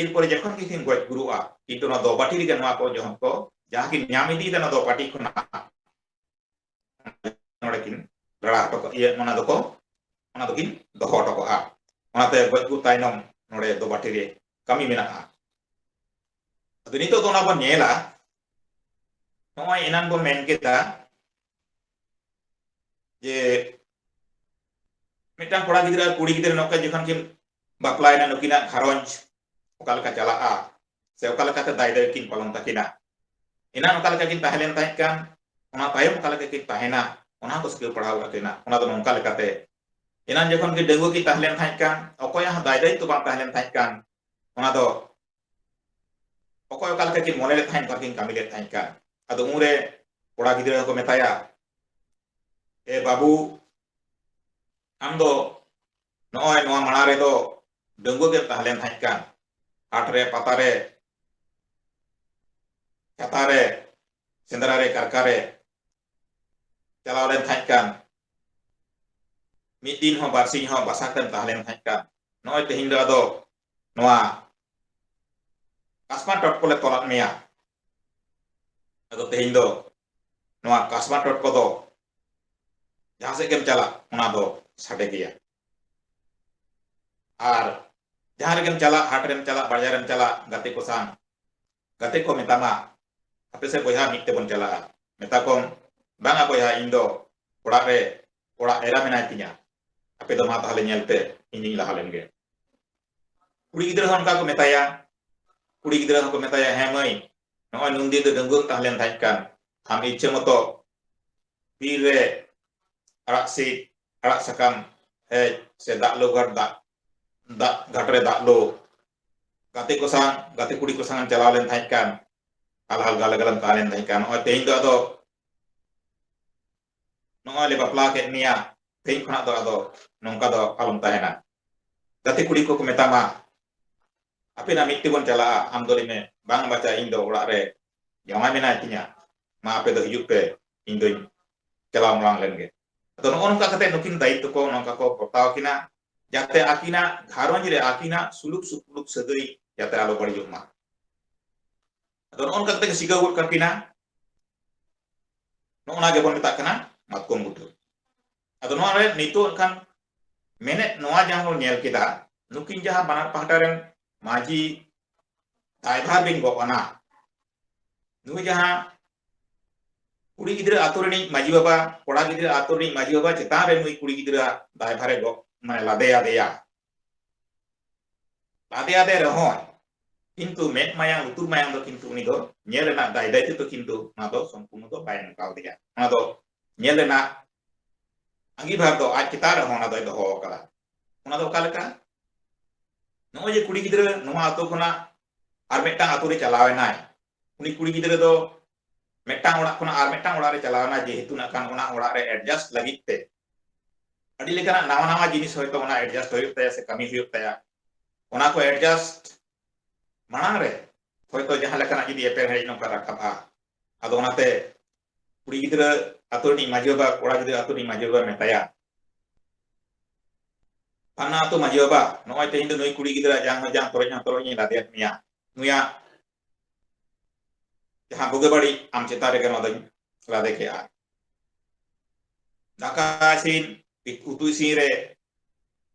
ᱮᱨᱯᱚᱨᱮ ᱡᱚᱠᱷᱚᱱ ᱜᱮᱠᱤᱱ ᱜᱚᱡ ᱜᱩᱨᱩᱜᱼᱟ, ᱠᱤᱱᱛᱩ ᱚᱱᱟ ᱫᱚ ᱵᱟᱹᱴᱤ ᱨᱮᱜᱮ ᱱᱚᱣᱟ ᱠᱚ ᱡᱚᱠᱷᱚᱱ ᱠᱚ ᱡᱟᱦᱟᱸ ᱠᱤᱱ ᱧᱟᱢ ᱤᱫᱤᱭᱮᱫᱟ ᱚᱱᱟ ᱫᱚ ᱵᱟᱹᱴᱤ ᱠᱷᱚᱱᱟᱜ ᱱᱚᱰᱮ ᱠᱤᱱ ᱨᱟᱲᱟ ᱦᱚᱴᱚ ᱠᱟᱜ, ᱤᱭᱟᱹ, ᱚᱱᱟ ᱫᱚᱠᱚ, ᱚᱱᱟ ᱫᱚᱠᱤᱱ ᱫᱚᱦᱚ ᱦᱚᱴᱚ ᱠᱟᱜᱼᱟ᱾ ᱚᱱᱟᱛᱮ ᱜᱚᱡ ᱜᱩᱨ ᱛᱟᱭᱱᱚᱢ ᱱᱚᱰᱮ ᱫᱚ ᱵᱟᱹᱴᱤ ᱨᱮ ᱠᱟᱹᱢᱤ ᱢᱮᱱᱟᱜᱼᱟ᱾ ᱟᱫᱚ ᱱᱤᱛᱚᱜ ᱫᱚ ᱚᱱᱟ ᱵᱚᱱ ᱧᱮᱞᱟ, ᱱᱚᱜᱼᱚᱭ ᱮᱱᱟᱱ ᱵᱚᱱ ᱢᱮᱱ ᱠᱮᱫᱟ ᱡᱮ ᱢᱤᱫᱴᱟᱝ ᱠᱚᱲᱟ ᱜᱤᱫᱽᱨᱟᱹ ᱟᱨ ᱠᱩᱲᱤ ᱜᱤᱫᱽᱨᱟᱹ ᱱᱚᱝᱠᱟ ᱡᱚᱠᱷᱚᱱ ᱠᱤᱱ ᱵᱟᱯᱞᱟᱭᱮᱱᱟ, ᱱᱩᱠᱤᱱᱟᱜ ᱜᱷᱟᱨᱚᱸᱡᱽ ᱚᱠᱟ ᱞᱮᱠᱟ ᱪᱟᱞᱟᱜᱼᱟ, ᱥᱮ ᱚᱠᱟ ᱞᱮᱠᱟᱛᱮ ᱫᱟᱭ ᱫᱟᱹᱭ ᱠᱤᱱ ᱯᱟᱞᱚᱱ ᱛᱟᱹᱠᱤᱱᱟ, ᱮᱱᱟᱱ ᱚᱠᱟ ᱞᱮᱠᱟ ᱠᱤᱱ ᱛᱟᱦᱮᱸ ᱞᱮᱱ ᱛᱟᱦᱮᱸᱫ ᱠᱟᱱ, ᱚᱱᱟ ᱛᱟᱭᱚᱢ ᱚᱠᱟ ᱞᱮᱠᱟ ᱠᱤᱱ ᱛᱟᱦᱮᱱᱟ, ᱚᱱᱟ ᱦᱚᱸᱠᱚ ᱥᱤᱠᱟᱹᱣ ᱯᱟᱲᱦᱟᱣ ᱟᱠᱟᱫ ᱠᱤᱱᱟ᱾ ᱚᱱᱟ ᱫᱚ ᱱᱚᱝᱠᱟ ᱞᱮᱠᱟᱛᱮ, ᱮᱱᱟᱱ ᱡᱚᱠᱷᱚᱱ ᱜᱮ ᱰᱟᱺᱜᱩᱣᱟᱹ ᱠᱤᱱ ᱛᱟᱦᱮᱸ ᱞᱮᱱ ᱛᱟᱦᱮᱸᱫ ᱠᱟᱱ, ᱚᱠᱚᱭᱟᱜ ᱦᱚᱸ ᱫᱟᱭ ᱫᱟᱭᱤᱛᱛᱚ ᱵᱟᱝ ᱛᱟᱦᱮᱸ ᱞᱮᱱ ᱛᱟᱦᱮᱸᱫ ᱠᱟᱱ, ᱚᱱᱟ ᱫᱚ ᱚᱠᱚᱭ ᱚᱠᱟ ᱞᱮᱠᱟ ᱠᱤᱱ ᱢᱚᱱᱮ ᱞᱮᱫ ᱛᱟᱦᱮᱸᱫ, ᱚᱱᱠᱟ ᱠᱤᱱ ᱠᱟᱹᱢᱤ ᱞᱮᱫ ᱛᱟᱦᱮᱸᱫ ᱠᱟᱱ᱾ ᱟᱫᱚ ᱩᱱᱨᱮ ᱠᱚᱲᱟ ᱜᱤᱫᱽᱨᱟᱹ ᱦᱚᱸᱠᱚ ᱢᱮᱛᱟᱭᱟ, "ᱮ ᱵᱟᱹᱵᱩ, ᱟᱢ ᱫᱚ ᱱᱚᱜᱼᱚᱭ ᱱᱚᱣᱟ ᱢᱟᱲᱟᱝ ᱨᱮᱫᱚ ᱰᱟᱺᱜᱩᱣᱟᱹ ᱜᱮᱢ ᱛᱟᱦᱮᱸ ᱞᱮᱱ ᱛᱟᱦᱮᱸᱫ ᱠᱟᱱ, ᱦᱟᱴ ᱨᱮ, ᱯᱟᱛᱟ ᱨᱮ, ᱪᱷᱟᱛᱟ ᱨᱮ, ᱥᱮᱸᱫᱽᱨᱟ ᱨᱮ, ᱠᱟᱨᱠᱟ ᱨᱮ ᱪᱟᱞᱟᱣ ᱞᱮᱱ ᱛᱟᱦᱮᱸᱫ ᱠᱟᱱ, ᱢᱤᱫ ᱫᱤᱱ ᱦᱚᱸ ᱵᱟᱨᱥᱤᱧ ᱦᱚᱸ ᱵᱟᱥᱟ ᱠᱟᱛᱮᱢ ᱛᱟᱦᱮᱸ ᱞᱮᱱ ᱛᱟᱦᱮᱸᱫ ᱠᱟᱱ, ᱱᱚᱜᱼᱚᱭ ᱛᱮᱦᱮᱧ ᱫᱚ ᱟᱫᱚ ᱱᱚᱣᱟ ᱠᱟᱥᱢᱟ ᱴᱚᱴᱠᱚ ᱞᱮ ᱛᱚᱞᱟᱫ ᱢᱮᱭᱟ, ᱟᱫᱚ ᱛᱮᱦᱮᱧ ᱫᱚ ᱱᱚᱣᱟ ᱠᱟᱥᱢᱟ ᱴᱚᱴᱠᱚ ᱫᱚ ᱡᱟᱦᱟᱸ ᱥᱮᱫ ᱜᱮᱢ ᱪᱟᱞᱟᱜ, ᱚᱱᱟ ᱫᱚ ᱥᱟᱰᱮ ᱜᱮᱭᱟ᱾ ᱟᱨ ᱡᱟᱦᱟᱸ ᱨᱮᱜᱮᱢ ᱪᱟᱞᱟᱜ, ᱦᱟᱴ ᱨᱮᱢ ᱪᱟᱞᱟᱜ, ᱵᱟᱡᱟᱨᱮᱢ ᱪᱟᱞᱟᱜ, ᱜᱟᱛᱮ ᱠᱚ ᱥᱟᱶ, ᱜᱟᱛᱮ ᱠᱚ ᱢᱮᱛᱟᱢᱟ, 'ᱦᱟᱯᱮ ᱥᱮ ᱵᱚᱭᱦᱟ, ᱢᱤᱫ ᱛᱮᱵᱚᱱ ᱪᱟᱞᱟᱜᱼᱟ.' ᱢᱮᱛᱟ ᱠᱚᱢ, 'ᱵᱟᱝᱟ ᱵᱚᱭᱦᱟ, ᱤᱧ ᱫᱚ ᱚᱲᱟᱜ ᱨᱮ ᱚᱲᱟᱜ ᱮᱨᱟ ᱢᱮᱱᱟᱭ ᱛᱤᱧᱟ, ᱟᱯᱮ ᱫᱚ ᱢᱟ ᱛᱟᱦᱞᱮ ᱧᱮᱞ ᱯᱮ, ᱤᱧᱤᱧ ᱞᱟᱦᱟ ᱞᱮᱱ ᱜᱮ.' ᱠᱩᱲᱤ ᱜᱤᱫᱽᱨᱟᱹ ᱦᱚᱸ ᱚᱱᱠᱟ ᱠᱚ ᱢᱮᱛᱟᱭᱟ, ᱠᱩᱲᱤ ᱜᱤᱫᱽᱨᱟᱹ ᱦᱚᱸᱠᱚ ᱢᱮᱛᱟᱭᱟ, 'ᱦᱮᱸ ᱢᱟᱹᱭ, ᱱᱚᱜᱼᱚᱭ ᱱᱩᱱ ᱫᱤᱱ ᱫᱚ ᱰᱟᱺᱜᱩᱣᱟᱹᱢ ᱛᱟᱦᱮᱸ ᱞᱮᱱ ᱛᱟᱦᱮᱸᱫ ᱠᱟᱱ, ᱟᱢ ᱤᱪᱪᱷᱟᱹ ᱢᱚᱛᱚ ᱵᱤᱨ ᱨᱮ ᱟᱲᱟᱜ ᱥᱤᱫ, ᱟᱲᱟᱜ ᱥᱟᱠᱟᱢ ᱦᱮᱡ, ᱥᱮ ᱫᱟᱜ ᱞᱩ ᱜᱷᱟᱴ, ᱫᱟᱜ, ᱫᱟᱜ ᱜᱷᱟᱴ ᱨᱮ ᱫᱟᱜ ᱞᱩ, ᱜᱟᱛᱮ ᱠᱚ ᱥᱟᱶ, ᱜᱟᱛᱮ ᱠᱩᱲᱤ ᱠᱚ ᱥᱟᱶ ᱮᱢ ᱪᱟᱞᱟᱣ ᱞᱮᱱ ᱛᱟᱦᱮᱸᱫ ᱠᱟᱱ, ᱟᱞᱦᱟ ᱟᱞᱜᱟ ᱞᱮᱠᱟᱞᱮᱢ ᱛᱟᱦᱮᱸ ᱞᱮᱱ ᱛᱟᱦᱮᱸᱫ ᱠᱟᱱ, ᱱᱚᱜᱼᱚᱭ ᱛᱮᱦᱮᱧ ᱫᱚ ᱟᱫᱚ ᱱᱚᱜᱼᱚᱭ ᱞᱮ ᱵᱟᱯᱞᱟ ᱠᱮᱫ ᱢᱮᱭᱟ, ᱛᱮᱦᱮᱧ ᱠᱷᱚᱱᱟᱜ ᱫᱚ ᱟᱫᱚ ᱱᱚᱝᱠᱟ ᱫᱚ ᱟᱞᱚᱢ ᱛᱟᱦᱮᱱᱟ.' ᱜᱟᱛᱮ ᱠᱩᱲᱤ ᱠᱚᱠᱚ ᱢᱮᱛᱟᱢᱟ, 'ᱦᱟᱯᱮᱱᱟᱜ ᱢᱤᱫ ᱛᱮᱵᱚᱱ ᱪᱟᱞᱟᱜᱼᱟ, ᱟᱢ ᱫᱚ ᱞᱟᱹᱭ ᱢᱮ, 'ᱵᱟᱝ ᱵᱟᱪᱟ, ᱤᱧ ᱫᱚ ᱚᱲᱟᱜ ᱨᱮ ᱡᱟᱶᱟᱭ ᱢᱮᱱᱟᱭ ᱛᱤᱧᱟ, ᱢᱟ ᱟᱯᱮ ᱫᱚ ᱦᱤᱡᱩᱜ ᱯᱮ, ᱤᱧ ᱫᱚᱧ ᱪᱟᱞᱟᱣ ᱢᱟᱲᱟᱝ ᱞᱮᱱ ᱜᱮ.' ᱟᱫᱚ ᱱᱚᱜᱼᱚ ᱱᱚᱝᱠᱟ ᱠᱟᱛᱮ ᱱᱩᱠᱤᱱ ᱫᱟᱭᱤᱛᱛᱚ ᱠᱚ ᱱᱚᱝᱠᱟ ᱠᱚ ᱯᱚᱛᱟᱣ ᱠᱤᱱᱟ, ᱡᱟᱛᱮ ᱟᱹᱠᱤᱱᱟᱜ ᱜᱷᱟᱨᱚᱸᱡᱽ ᱨᱮ ᱟᱹᱠᱤᱱᱟᱜ ᱥᱩᱞᱩᱠ ᱥᱩᱯᱩᱞᱩᱠ ᱥᱟᱹᱜᱟᱹᱭ ᱡᱟᱛᱮ ᱟᱞᱚ ᱵᱟᱹᱲᱤᱡᱚᱜ ᱢᱟ᱾ ᱟᱫᱚ ᱱᱚᱜᱼᱚ ᱱᱚᱝᱠᱟ ᱠᱟᱛᱮ ᱜᱮ ᱥᱤᱜᱟᱹᱣ ᱜᱚᱫ ᱠᱟᱠᱤᱱᱟ᱾ ᱱᱚᱜᱼᱚ ᱱᱟ ᱜᱮᱵᱚᱱ ᱢᱮᱛᱟᱜ ᱠᱟᱱᱟ ᱢᱟᱛᱠᱚᱢ ᱵᱩᱴᱟᱹ᱾ ᱟᱫᱚ ᱱᱚᱣᱟ ᱨᱮ ᱱᱤᱛᱚᱜ ᱮᱱᱠᱷᱟᱱ ᱢᱮᱱᱮᱫ ᱱᱚᱣᱟ ᱡᱟᱦᱟᱸ ᱵᱚᱱ ᱧᱮᱞ ᱠᱮᱫᱟ, ᱱᱩᱠᱤᱱ ᱡᱟᱦᱟᱸ ᱵᱟᱱᱟᱨ ᱯᱟᱦᱴᱟ ᱨᱮᱱ ᱢᱟᱹᱡᱷᱤ ᱫᱟᱭᱵᱷᱟᱨ ᱵᱤᱱ ᱜᱚᱜ ᱟᱱᱟ, ᱱᱩᱭ ᱡᱟᱦᱟᱸ ᱠᱩᱲᱤ ᱜᱤᱫᱽᱨᱟᱹ ᱟᱛᱳ ᱨᱤᱱᱤᱡ ᱢᱟᱹᱡᱷᱤ ᱵᱟᱵᱟ, ᱠᱚᱲᱟ ᱜᱤᱫᱽᱨᱟᱹ ᱟᱛᱳ ᱨᱤᱱᱤᱡ ᱢᱟᱹᱡᱷᱤ ᱵᱟᱵᱟ ᱪᱮᱛᱟᱱ ᱨᱮ ᱱᱩᱭ ᱠᱩᱲᱤ ᱜᱤᱫᱽᱨᱟᱹ ᱫᱟᱭᱵᱷᱟᱨᱮ ᱜᱚᱜ, ᱢᱟᱱᱮ ᱞᱟᱫᱮ ᱟᱫᱮᱭᱟ᱾ ᱞᱟᱫᱮ ᱟᱫᱮ ᱨᱮᱦᱚᱸ ᱠᱤᱱᱛᱩ ᱢᱮᱫ ᱢᱟᱭᱟᱝ ᱞᱩᱛᱩᱨ ᱢᱟᱭᱟᱝ ᱫᱚ ᱠᱤᱱᱛᱩ ᱩᱱᱤ ᱫᱚ ᱧᱮᱞ ᱨᱮᱱᱟᱜ ᱫᱟᱭ ᱫᱟᱭᱤᱛᱛᱚ ᱫᱚ ᱠᱤᱱᱛᱩ ᱚᱱᱟ ᱫᱚ ᱥᱚᱢᱯᱩᱨᱱᱚ ᱫᱚ ᱵᱟᱭ ᱮᱢ ᱠᱟᱣᱫᱮᱭᱟ᱾ ᱚᱱᱟ ᱫᱚ ᱧᱮᱞ ᱨᱮᱱᱟᱜ ᱟᱸᱜᱤᱵᱷᱟᱨ ᱫᱚ ᱟᱡ ᱪᱮᱛᱟᱱ ᱨᱮᱦᱚᱸ ᱚᱱᱟ ᱫᱚᱭ ᱫᱚᱦᱚ ᱟᱠᱟᱫᱟ᱾ ᱚᱱᱟ ᱫᱚ ᱚᱠᱟ ᱞᱮᱠᱟ? ᱱᱚᱜᱼᱚᱭ ᱡᱮ ᱠᱩᱲᱤ ᱜᱤᱫᱽᱨᱟᱹ ᱱᱚᱣᱟ ᱟᱛᱳ ᱠᱷᱚᱱᱟᱜ ᱟᱨ ᱢᱤᱫᱴᱟᱝ ᱟᱛᱳ ᱨᱮ ᱪᱟᱞᱟᱣ ᱮᱱᱟᱭ, ᱩᱱᱤ ᱠᱩᱲᱤ ᱜᱤᱫᱽᱨᱟᱹ ᱫᱚ ᱢᱤᱫᱴᱟᱝ ᱚᱲᱟᱜ ᱠᱷᱚᱱᱟᱜ ᱟᱨ ᱢᱤᱫᱴᱟᱝ ᱚᱲᱟᱜ ᱨᱮ ᱪᱟᱞᱟᱣ ᱮᱱᱟ, ᱡᱮᱦᱮᱛᱩ ᱱᱟᱜ ᱠᱷᱟᱱ ᱚᱱᱟ ᱚᱲᱟᱜ ᱨᱮ adjust ᱞᱟᱹᱜᱤᱫ ᱛᱮ ᱟᱹᱰᱤ ᱞᱮᱠᱟᱱᱟᱜ ᱱᱟᱣᱟ ᱱᱟᱣᱟ ᱡᱤᱱᱤᱥ ᱦᱚᱭᱛᱳ ᱚᱱᱟ adjust ᱦᱩᱭᱩᱜ ᱛᱟᱭᱟ ᱥᱮ ᱠᱟᱹᱢᱤ ᱦᱩᱭᱩᱜ ᱛᱟᱭᱟ᱾ ᱚᱱᱟ ᱠᱚ adjust ᱢᱟᱲᱟᱝ ᱨᱮ ᱦᱚᱭᱛᱳ ᱡᱟᱦᱟᱸ ᱞᱮᱠᱟᱱᱟᱜ ᱡᱩᱫᱤ ᱮᱯᱮᱨᱦᱮᱸᱰᱮᱡ ᱱᱚᱝᱠᱟ ᱨᱟᱠᱟᱵᱼᱟ, ᱟᱫᱚ ᱚᱱᱟᱛᱮ ᱠᱩᱲᱤ ᱜᱤᱫᱽᱨᱟᱹ ᱟᱛᱳ ᱨᱤᱱᱤᱡ ᱢᱟᱺᱡᱷᱤ ᱵᱟᱵᱟ, ᱠᱚᱲᱟ ᱜᱤᱫᱽᱨᱟᱹ ᱟᱛᱳ ᱨᱤᱱᱤᱡ ᱢᱟᱺᱡᱷᱤ ᱵᱟᱵᱟ ᱢᱮᱛᱟᱭᱟ, ᱯᱷᱟᱱᱟ ᱟᱛᱳ ᱢᱟᱺᱡᱷᱤ ᱵᱟᱵᱟ, ᱱᱚᱜᱼᱚᱭ ᱛᱮᱦᱮᱧ ᱫᱚ ᱱᱩᱭ ᱠᱩᱲᱤ ᱜᱤᱫᱽᱨᱟᱹ ᱡᱟᱝ ᱦᱚᱸ ᱡᱟᱝ, ᱛᱚᱨᱚᱡ ᱦᱚᱸ ᱛᱚᱨᱚᱡ ᱤᱧ ᱞᱟᱫᱮᱭᱟᱫ ᱢᱮᱭᱟ, ᱱᱩᱭᱟᱜ ᱡᱟᱦᱟᱸ ᱵᱩᱜᱤ ᱵᱟᱹᱲᱤᱡ ᱟᱢ ᱪᱮᱛᱟᱱ ᱨᱮᱜᱮ ᱱᱚᱣᱟ ᱫᱚᱧ ᱞᱟᱫᱮ ᱠᱮᱜᱼᱟ᱾ ᱫᱟᱠᱟ ᱤᱥᱤᱱ, ᱩᱛᱩ ᱤᱥᱤᱱ ᱨᱮ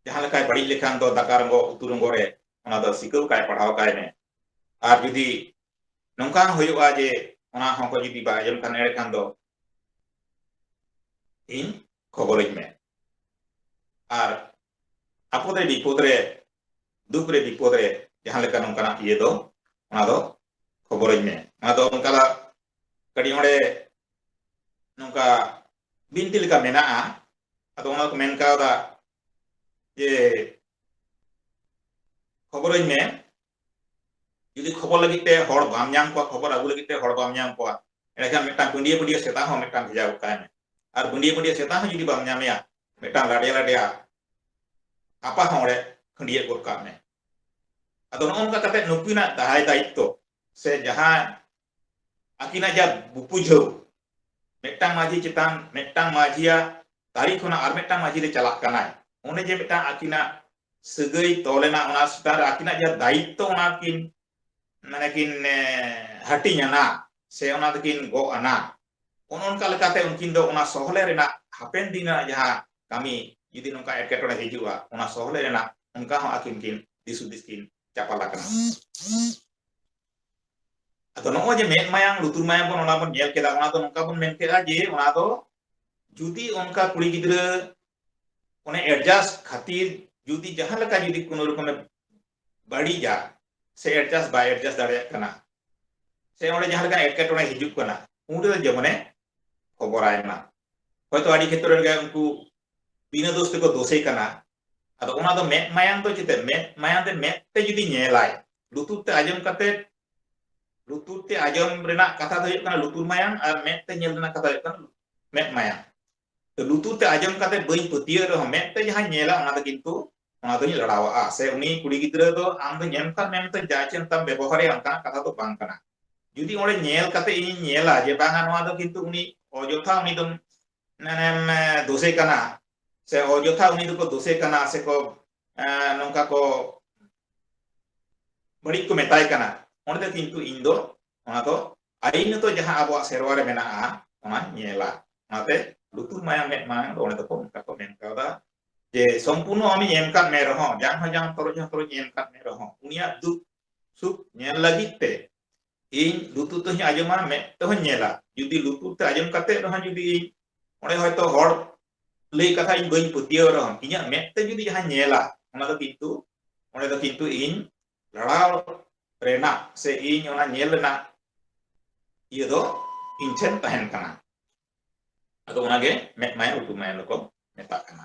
ᱡᱟᱦᱟᱸ ᱞᱮᱠᱟᱭ ᱵᱟᱹᱲᱤᱡ ᱞᱮᱠᱷᱟᱱ ᱫᱚ ᱫᱟᱠᱟ ᱨᱚᱸᱜᱚ, ᱩᱛᱩ ᱨᱚᱸᱜᱚ ᱨᱮ ᱚᱱᱟ ᱫᱚ ᱥᱤᱠᱟᱹᱣ ᱠᱟᱭ, ᱯᱟᱲᱦᱟᱣ ᱠᱟᱭ ᱢᱮ᱾ ᱟᱨ ᱡᱩᱫᱤ ᱱᱚᱝᱠᱟ ᱦᱚᱸ ᱦᱩᱭᱩᱜᱼᱟ ᱡᱮ ᱚᱱᱟ ᱦᱚᱸ ᱠᱚ ᱡᱩᱫᱤ ᱵᱟᱭ ᱟᱸᱡᱚᱢ ᱠᱷᱟᱱ, ᱮᱸᱰᱮᱠᱷᱟᱱ ᱫᱚ ᱤᱧ ᱠᱷᱚᱵᱚᱨᱟᱹᱧ ᱢᱮ᱾ ᱟᱨ ᱟᱯᱚᱫ ᱨᱮ ᱵᱤᱯᱚᱫ ᱨᱮ, ᱫᱩᱠ ᱨᱮ ᱵᱤᱯᱚᱫ ᱨᱮ ᱡᱟᱦᱟᱸ ᱞᱮᱠᱟ ᱱᱚᱝᱠᱟᱱᱟᱜ ᱤᱭᱟᱹ ᱫᱚ, ᱚᱱᱟ ᱫᱚ ᱠᱷᱚᱵᱚᱨᱟᱹᱧ ᱢᱮ᱾ ᱚᱱᱟ ᱫᱚ ᱚᱱᱠᱟ ᱫᱚ ᱠᱟᱹᱴᱤᱡ ᱚᱸᱰᱮ ᱱᱚᱝᱠᱟ ᱵᱤᱱᱛᱤ ᱞᱮᱠᱟ ᱢᱮᱱᱟᱜᱼᱟ᱾ ᱟᱫᱚ ᱚᱱᱟ ᱠᱚ ᱢᱮᱱ ᱠᱟᱣᱫᱟ ᱡᱮ ᱠᱷᱚᱵᱚᱨᱟᱹᱧ ᱢᱮ, ᱡᱩᱫᱤ ᱠᱷᱚᱵᱚᱨ ᱞᱟᱹᱜᱤᱫ ᱛᱮ ᱦᱚᱲ ᱵᱟᱢ ᱧᱟᱢ ᱠᱚᱣᱟ, ᱠᱷᱚᱵᱚᱨ ᱟᱹᱜᱩ ᱞᱟᱹᱜᱤᱫ ᱛᱮ ᱦᱚᱲ ᱵᱟᱢ ᱧᱟᱢ ᱠᱚᱣᱟ, ᱮᱸᱰᱮᱠᱷᱟᱱ ᱢᱤᱫᱴᱟᱝ ᱵᱤᱸᱰᱤᱭᱟᱹ ᱵᱤᱸᱰᱤᱭᱟᱹ ᱥᱮᱛᱟ ᱦᱚᱸ ᱢᱤᱫᱴᱟᱝ ᱵᱷᱮᱡᱟ ᱜᱚᱫ ᱠᱟᱭ ᱢᱮ᱾ ᱟᱨ ᱵᱤᱸᱰᱤᱭᱟᱹ ᱵᱤᱸᱰᱤᱭᱟᱹ ᱥᱮᱛᱟ ᱦᱚᱸ ᱡᱩᱫᱤ ᱵᱟᱢ ᱧᱟᱢᱮᱭᱟ, ᱢᱤᱫᱴᱟᱝ ᱞᱟᱰᱮᱭᱟ ᱞᱟᱰᱮᱭᱟ ᱟᱯᱟ ᱦᱚᱸ ᱚᱸᱰᱮ ᱠᱷᱟᱹᱰᱭᱟᱹᱜ ᱜᱚᱫ ᱠᱟᱜ ᱢᱮ᱾ ᱟᱫᱚ ᱱᱚᱜᱼᱚ ᱱᱚᱝᱠᱟ ᱠᱟᱛᱮ ᱱᱩᱠᱤᱱᱟᱜ ᱫᱟᱭ ᱫᱟᱭᱤᱛᱛᱚ ᱥᱮ ᱡᱟᱦᱟᱸ ᱟᱹᱠᱤᱱᱟᱜ ᱡᱟ ᱵᱩᱯᱩᱡᱷᱟᱹᱣ, ᱢᱤᱫᱴᱟᱝ ᱢᱟᱹᱡᱷᱤ ᱪᱮᱛᱟᱱ ᱢᱤᱫᱴᱟᱝ ᱢᱟᱹᱡᱷᱤᱭᱟᱜ ᱛᱟᱹᱨᱤ ᱠᱷᱚᱱᱟᱜ ᱟᱨ ᱢᱤᱫᱴᱟᱝ ᱢᱟᱹᱡᱷᱤ ᱨᱮ ᱪᱟᱞᱟᱜ ᱠᱟᱱᱟᱭ, ᱚᱸᱰᱮ ᱡᱮ ᱢᱤᱫᱴᱟᱝ ᱟᱹᱠᱤᱱᱟᱜ ᱥᱟᱹᱜᱟᱹᱭ ᱛᱚᱞ ᱮᱱᱟ, ᱚᱱᱟ ᱪᱮᱛᱟᱱ ᱨᱮ ᱟᱹᱠᱤᱱᱟᱜ ᱡᱟᱦᱟᱸ ᱫᱟᱭᱤᱛᱛᱚ ᱚᱱᱟ ᱠᱤᱱ, ᱢᱟᱱᱮ ᱠᱤᱱ, ᱮ, ᱦᱟᱹᱴᱤᱧ ᱟᱱᱟ ᱥᱮ ᱚᱱᱟ ᱫᱚᱠᱤᱱ ᱜᱚᱜ ᱟᱱᱟ, ᱚᱱᱮ ᱚᱱᱠᱟ ᱞᱮᱠᱟᱛᱮ ᱩᱱᱠᱤᱱ ᱫᱚ ᱚᱱᱟ ᱥᱚᱦᱞᱮ ᱨᱮᱱᱟᱜ ᱦᱟᱯᱮᱱ ᱫᱤᱱ ᱨᱮᱱᱟᱜ ᱡᱟᱦᱟᱸ ᱠᱟᱹᱢᱤ ᱡᱩᱫᱤ ᱱᱚᱝᱠᱟ ᱮᱴᱠᱮᱴᱚᱬᱮ ᱦᱤᱡᱩᱜᱼᱟ, ᱚᱱᱟ ᱥᱚᱦᱞᱮ ᱨᱮᱱᱟᱜ ᱚᱱᱠᱟ ᱦᱚᱸ ᱟᱹᱠᱤᱱ ᱠᱤᱱ ᱫᱤᱥ ᱦᱩᱫᱤᱥ ᱠᱤᱱ ᱪᱟᱯᱟᱞ ᱟᱠᱟᱱᱟ᱾ ᱟᱫᱚ ᱱᱚᱜᱼᱚᱭ ᱡᱮ ᱢᱮᱫ ᱢᱟᱭᱟᱝ ᱞᱩᱛᱩᱨ ᱢᱟᱭᱟᱝ ᱵᱚᱱ ᱚᱱᱟ ᱵᱚᱱ ᱧᱮᱞ ᱠᱮᱫᱟ, ᱚᱱᱟ ᱫᱚ ᱱᱚᱝᱠᱟ ᱵᱚᱱ ᱢᱮᱱ ᱠᱮᱫᱟ ᱡᱮ ᱚᱱᱟ ᱫᱚ ᱡᱩᱫᱤ ᱚᱱᱠᱟ ᱠᱩᱲᱤ ᱜᱤᱫᱽᱨᱟᱹ ᱚᱱᱮ adjust ᱠᱷᱟᱹᱛᱤᱨ ᱡᱩᱫᱤ ᱡᱟᱦᱟᱸ ᱞᱮᱠᱟ ᱡᱩᱫᱤ ᱠᱳᱱᱳ ᱨᱚᱠᱚᱢᱮ ᱵᱟᱹᱲᱤᱡᱟ, ᱥᱮ adjust ᱵᱟᱭ adjust ᱫᱟᱲᱮᱭᱟᱜ ᱠᱟᱱᱟ, ᱥᱮ ᱚᱸᱰᱮ ᱡᱟᱦᱟᱸ ᱞᱮᱠᱟ ᱮᱴᱠᱮᱴᱚᱬᱮ ᱦᱤᱡᱩᱜ ᱠᱟᱱᱟ, ᱩᱱ ᱨᱮᱫᱚ ᱡᱮᱢᱚᱱᱮ ᱠᱷᱚᱵᱚᱨᱟᱭ ᱢᱟ᱾ ᱦᱚᱭᱛᱳ ᱟᱹᱰᱤ ᱠᱷᱮᱛᱨᱚ ᱨᱮᱜᱮ ᱩᱱᱠᱩ ᱵᱤᱱᱟᱹ ᱫᱳᱥ ᱛᱮᱠᱚ ᱫᱳᱥᱮ ᱠᱟᱱᱟ᱾ ᱟᱫᱚ ᱚᱱᱟ ᱫᱚ ᱢᱮᱫ ᱢᱟᱭᱟᱝ ᱫᱚ ᱪᱮᱫ? ᱢᱮᱫ ᱢᱟᱭᱟᱝ ᱛᱮ ᱢᱮᱫ ᱛᱮ ᱡᱩᱫᱤ ᱧᱮᱞᱟᱭ, ᱞᱩᱛᱩᱨ ᱛᱮ ᱟᱸᱡᱚᱢ ᱠᱟᱛᱮ, ᱞᱩᱛᱩᱨ ᱛᱮ ᱟᱸᱡᱚᱢ ᱨᱮᱱᱟᱜ ᱠᱟᱛᱷᱟ ᱫᱚ ᱦᱩᱭᱩᱜ ᱠᱟᱱᱟ ᱞᱩᱛᱩᱨ ᱢᱟᱭᱟᱝ, ᱟᱨ ᱢᱮᱫ ᱛᱮ ᱧᱮᱞ ᱨᱮᱱᱟᱜ ᱠᱟᱛᱷᱟ ᱦᱩᱭᱩᱜ ᱠᱟᱱᱟ ᱢᱮᱫ ᱢᱟᱭᱟᱝ᱾ ᱛᱚ ᱞᱩᱛᱩᱨ ᱛᱮ ᱟᱸᱡᱚᱢ ᱠᱟᱛᱮ ᱵᱟᱹᱧ ᱯᱟᱹᱛᱭᱟᱹᱜ ᱨᱮᱦᱚᱸ, ᱢᱮᱫ ᱛᱮ ᱡᱟᱦᱟᱸᱧ ᱧᱮᱞᱟ, ᱚᱱᱟ ᱫᱚ ᱠᱤᱱᱛᱩ, ᱚᱱᱟ ᱫᱚᱧ ᱞᱟᱲᱟᱣᱟᱜᱼᱟ᱾ ᱥᱮ ᱩᱱᱤ ᱠᱩᱲᱤ ᱜᱤᱫᱽᱨᱟᱹ ᱫᱚ ᱟᱢ ᱫᱚ ᱧᱮᱞ ᱠᱟᱜ ᱢᱮ ᱢᱮᱱᱛᱮ ᱡᱟ ᱪᱮᱫ ᱛᱟᱢ ᱵᱮᱵᱚᱦᱟᱨᱮ, ᱚᱱᱠᱟᱱᱟᱜ ᱠᱟᱛᱷᱟ ᱫᱚ ᱵᱟᱝ ᱠᱟᱱᱟ᱾ ᱡᱩᱫᱤ ᱚᱸᱰᱮ ᱧᱮᱞ ᱠᱟᱛᱮ ᱤᱧᱤᱧ ᱧᱮᱞᱟ ᱡᱮ ᱵᱟᱝᱟ, ᱱᱚᱣᱟ ᱫᱚ ᱠᱤᱱᱛᱩ ᱩᱱᱤ ᱚᱡᱚᱛᱷᱟ ᱩᱱᱤ ᱫᱚᱢ, ᱢᱟᱱᱮᱢ, ᱮ, ᱫᱳᱥᱮ ᱠᱟᱱᱟ, ᱥᱮ ᱚᱡᱚᱛᱷᱟ ᱩᱱᱤ ᱫᱚᱠᱚ ᱫᱳᱥᱮ ᱠᱟᱱᱟ, ᱥᱮ ᱠᱚ, ᱮ, ᱱᱚᱝᱠᱟ ᱠᱚ ᱵᱟᱹᱲᱤᱡ ᱠᱚ ᱢᱮᱛᱟᱭ ᱠᱟᱱᱟ, ᱚᱸᱰᱮ ᱫᱚ ᱠᱤᱱᱛᱩ ᱤᱧ ᱫᱚ ᱚᱱᱟ ᱫᱚ ᱟᱹᱭᱤᱱ ᱫᱚ ᱡᱟᱦᱟᱸ ᱟᱵᱚᱣᱟᱜ ᱥᱮᱨᱣᱟ ᱨᱮ ᱢᱮᱱᱟᱜᱼᱟ, ᱚᱱᱟᱧ ᱧᱮᱞᱟ᱾ ᱚᱱᱟᱛᱮ ᱞᱩᱛᱩᱨ ᱢᱟᱭᱟᱝ ᱢᱮᱫ ᱢᱟᱭᱟᱝ ᱫᱚ ᱚᱸᱰᱮ ᱫᱚᱠᱚ ᱚᱱᱠᱟ ᱠᱚ ᱢᱮᱱ ᱠᱟᱣᱫᱟ ᱡᱮ ᱥᱚᱢᱯᱩᱨᱱᱚ ᱟᱢᱤᱧ ᱮᱢ ᱠᱟᱫ ᱢᱮ ᱨᱮᱦᱚᱸ, ᱡᱟᱝ ᱦᱚᱸ ᱡᱟᱝ, ᱛᱚᱨᱚᱡ ᱦᱚᱸ ᱛᱚᱨᱚᱡ ᱤᱧ ᱮᱢ ᱠᱟᱫ ᱢᱮ ᱨᱮᱦᱚᱸ, ᱩᱱᱤᱭᱟᱜ ᱫᱩᱠ ᱥᱩᱠ ᱧᱮᱞ ᱞᱟᱹᱜᱤᱫ ᱛᱮ ᱤᱧ ᱞᱩᱛᱩᱨ ᱛᱮᱦᱚᱸᱧ ᱟᱸᱡᱚᱢᱟ, ᱢᱮᱫ ᱛᱮᱦᱚᱸᱧ ᱧᱮᱞᱟ᱾ ᱡᱩᱫᱤ ᱞᱩᱛᱩᱨ ᱛᱮ ᱟᱸᱡᱚᱢ ᱠᱟᱛᱮ ᱨᱮᱦᱚᱸ ᱡᱩᱫᱤ ᱤᱧ ᱚᱸᱰᱮ ᱦᱚᱭᱛᱚ ᱦᱚᱲ ᱞᱟᱹᱭ ᱠᱟᱛᱷᱟ ᱤᱧ ᱵᱟᱹᱧ ᱯᱟᱹᱛᱭᱟᱹᱣ ᱨᱮᱦᱚᱸ, ᱤᱧᱟᱹᱜ ᱢᱮᱫ ᱛᱮ ᱡᱩᱫᱤ ᱡᱟᱦᱟᱸᱧ ᱧᱮᱞᱟ, ᱚᱱᱟ ᱫᱚ ᱠᱤᱱᱛᱩ, ᱚᱸᱰᱮ ᱫᱚ ᱠᱤᱱᱛᱩ ᱤᱧ ᱞᱟᱲᱟᱣ ᱨᱮᱱᱟᱜ ᱥᱮ ᱤᱧ ᱚᱱᱟ ᱧᱮᱞ ᱨᱮᱱᱟᱜ ᱤᱭᱟᱹ ᱫᱚ ᱤᱧ ᱴᱷᱮᱱ ᱛᱟᱦᱮᱱ ᱠᱟᱱᱟ᱾ ᱟᱫᱚ ᱚᱱᱟᱜᱮ ᱢᱮᱫ ᱢᱟᱭᱟ ᱞᱩᱛᱩᱨ ᱢᱟᱭᱟ ᱫᱚᱠᱚ ᱢᱮᱛᱟᱜ ᱠᱟᱱᱟ᱾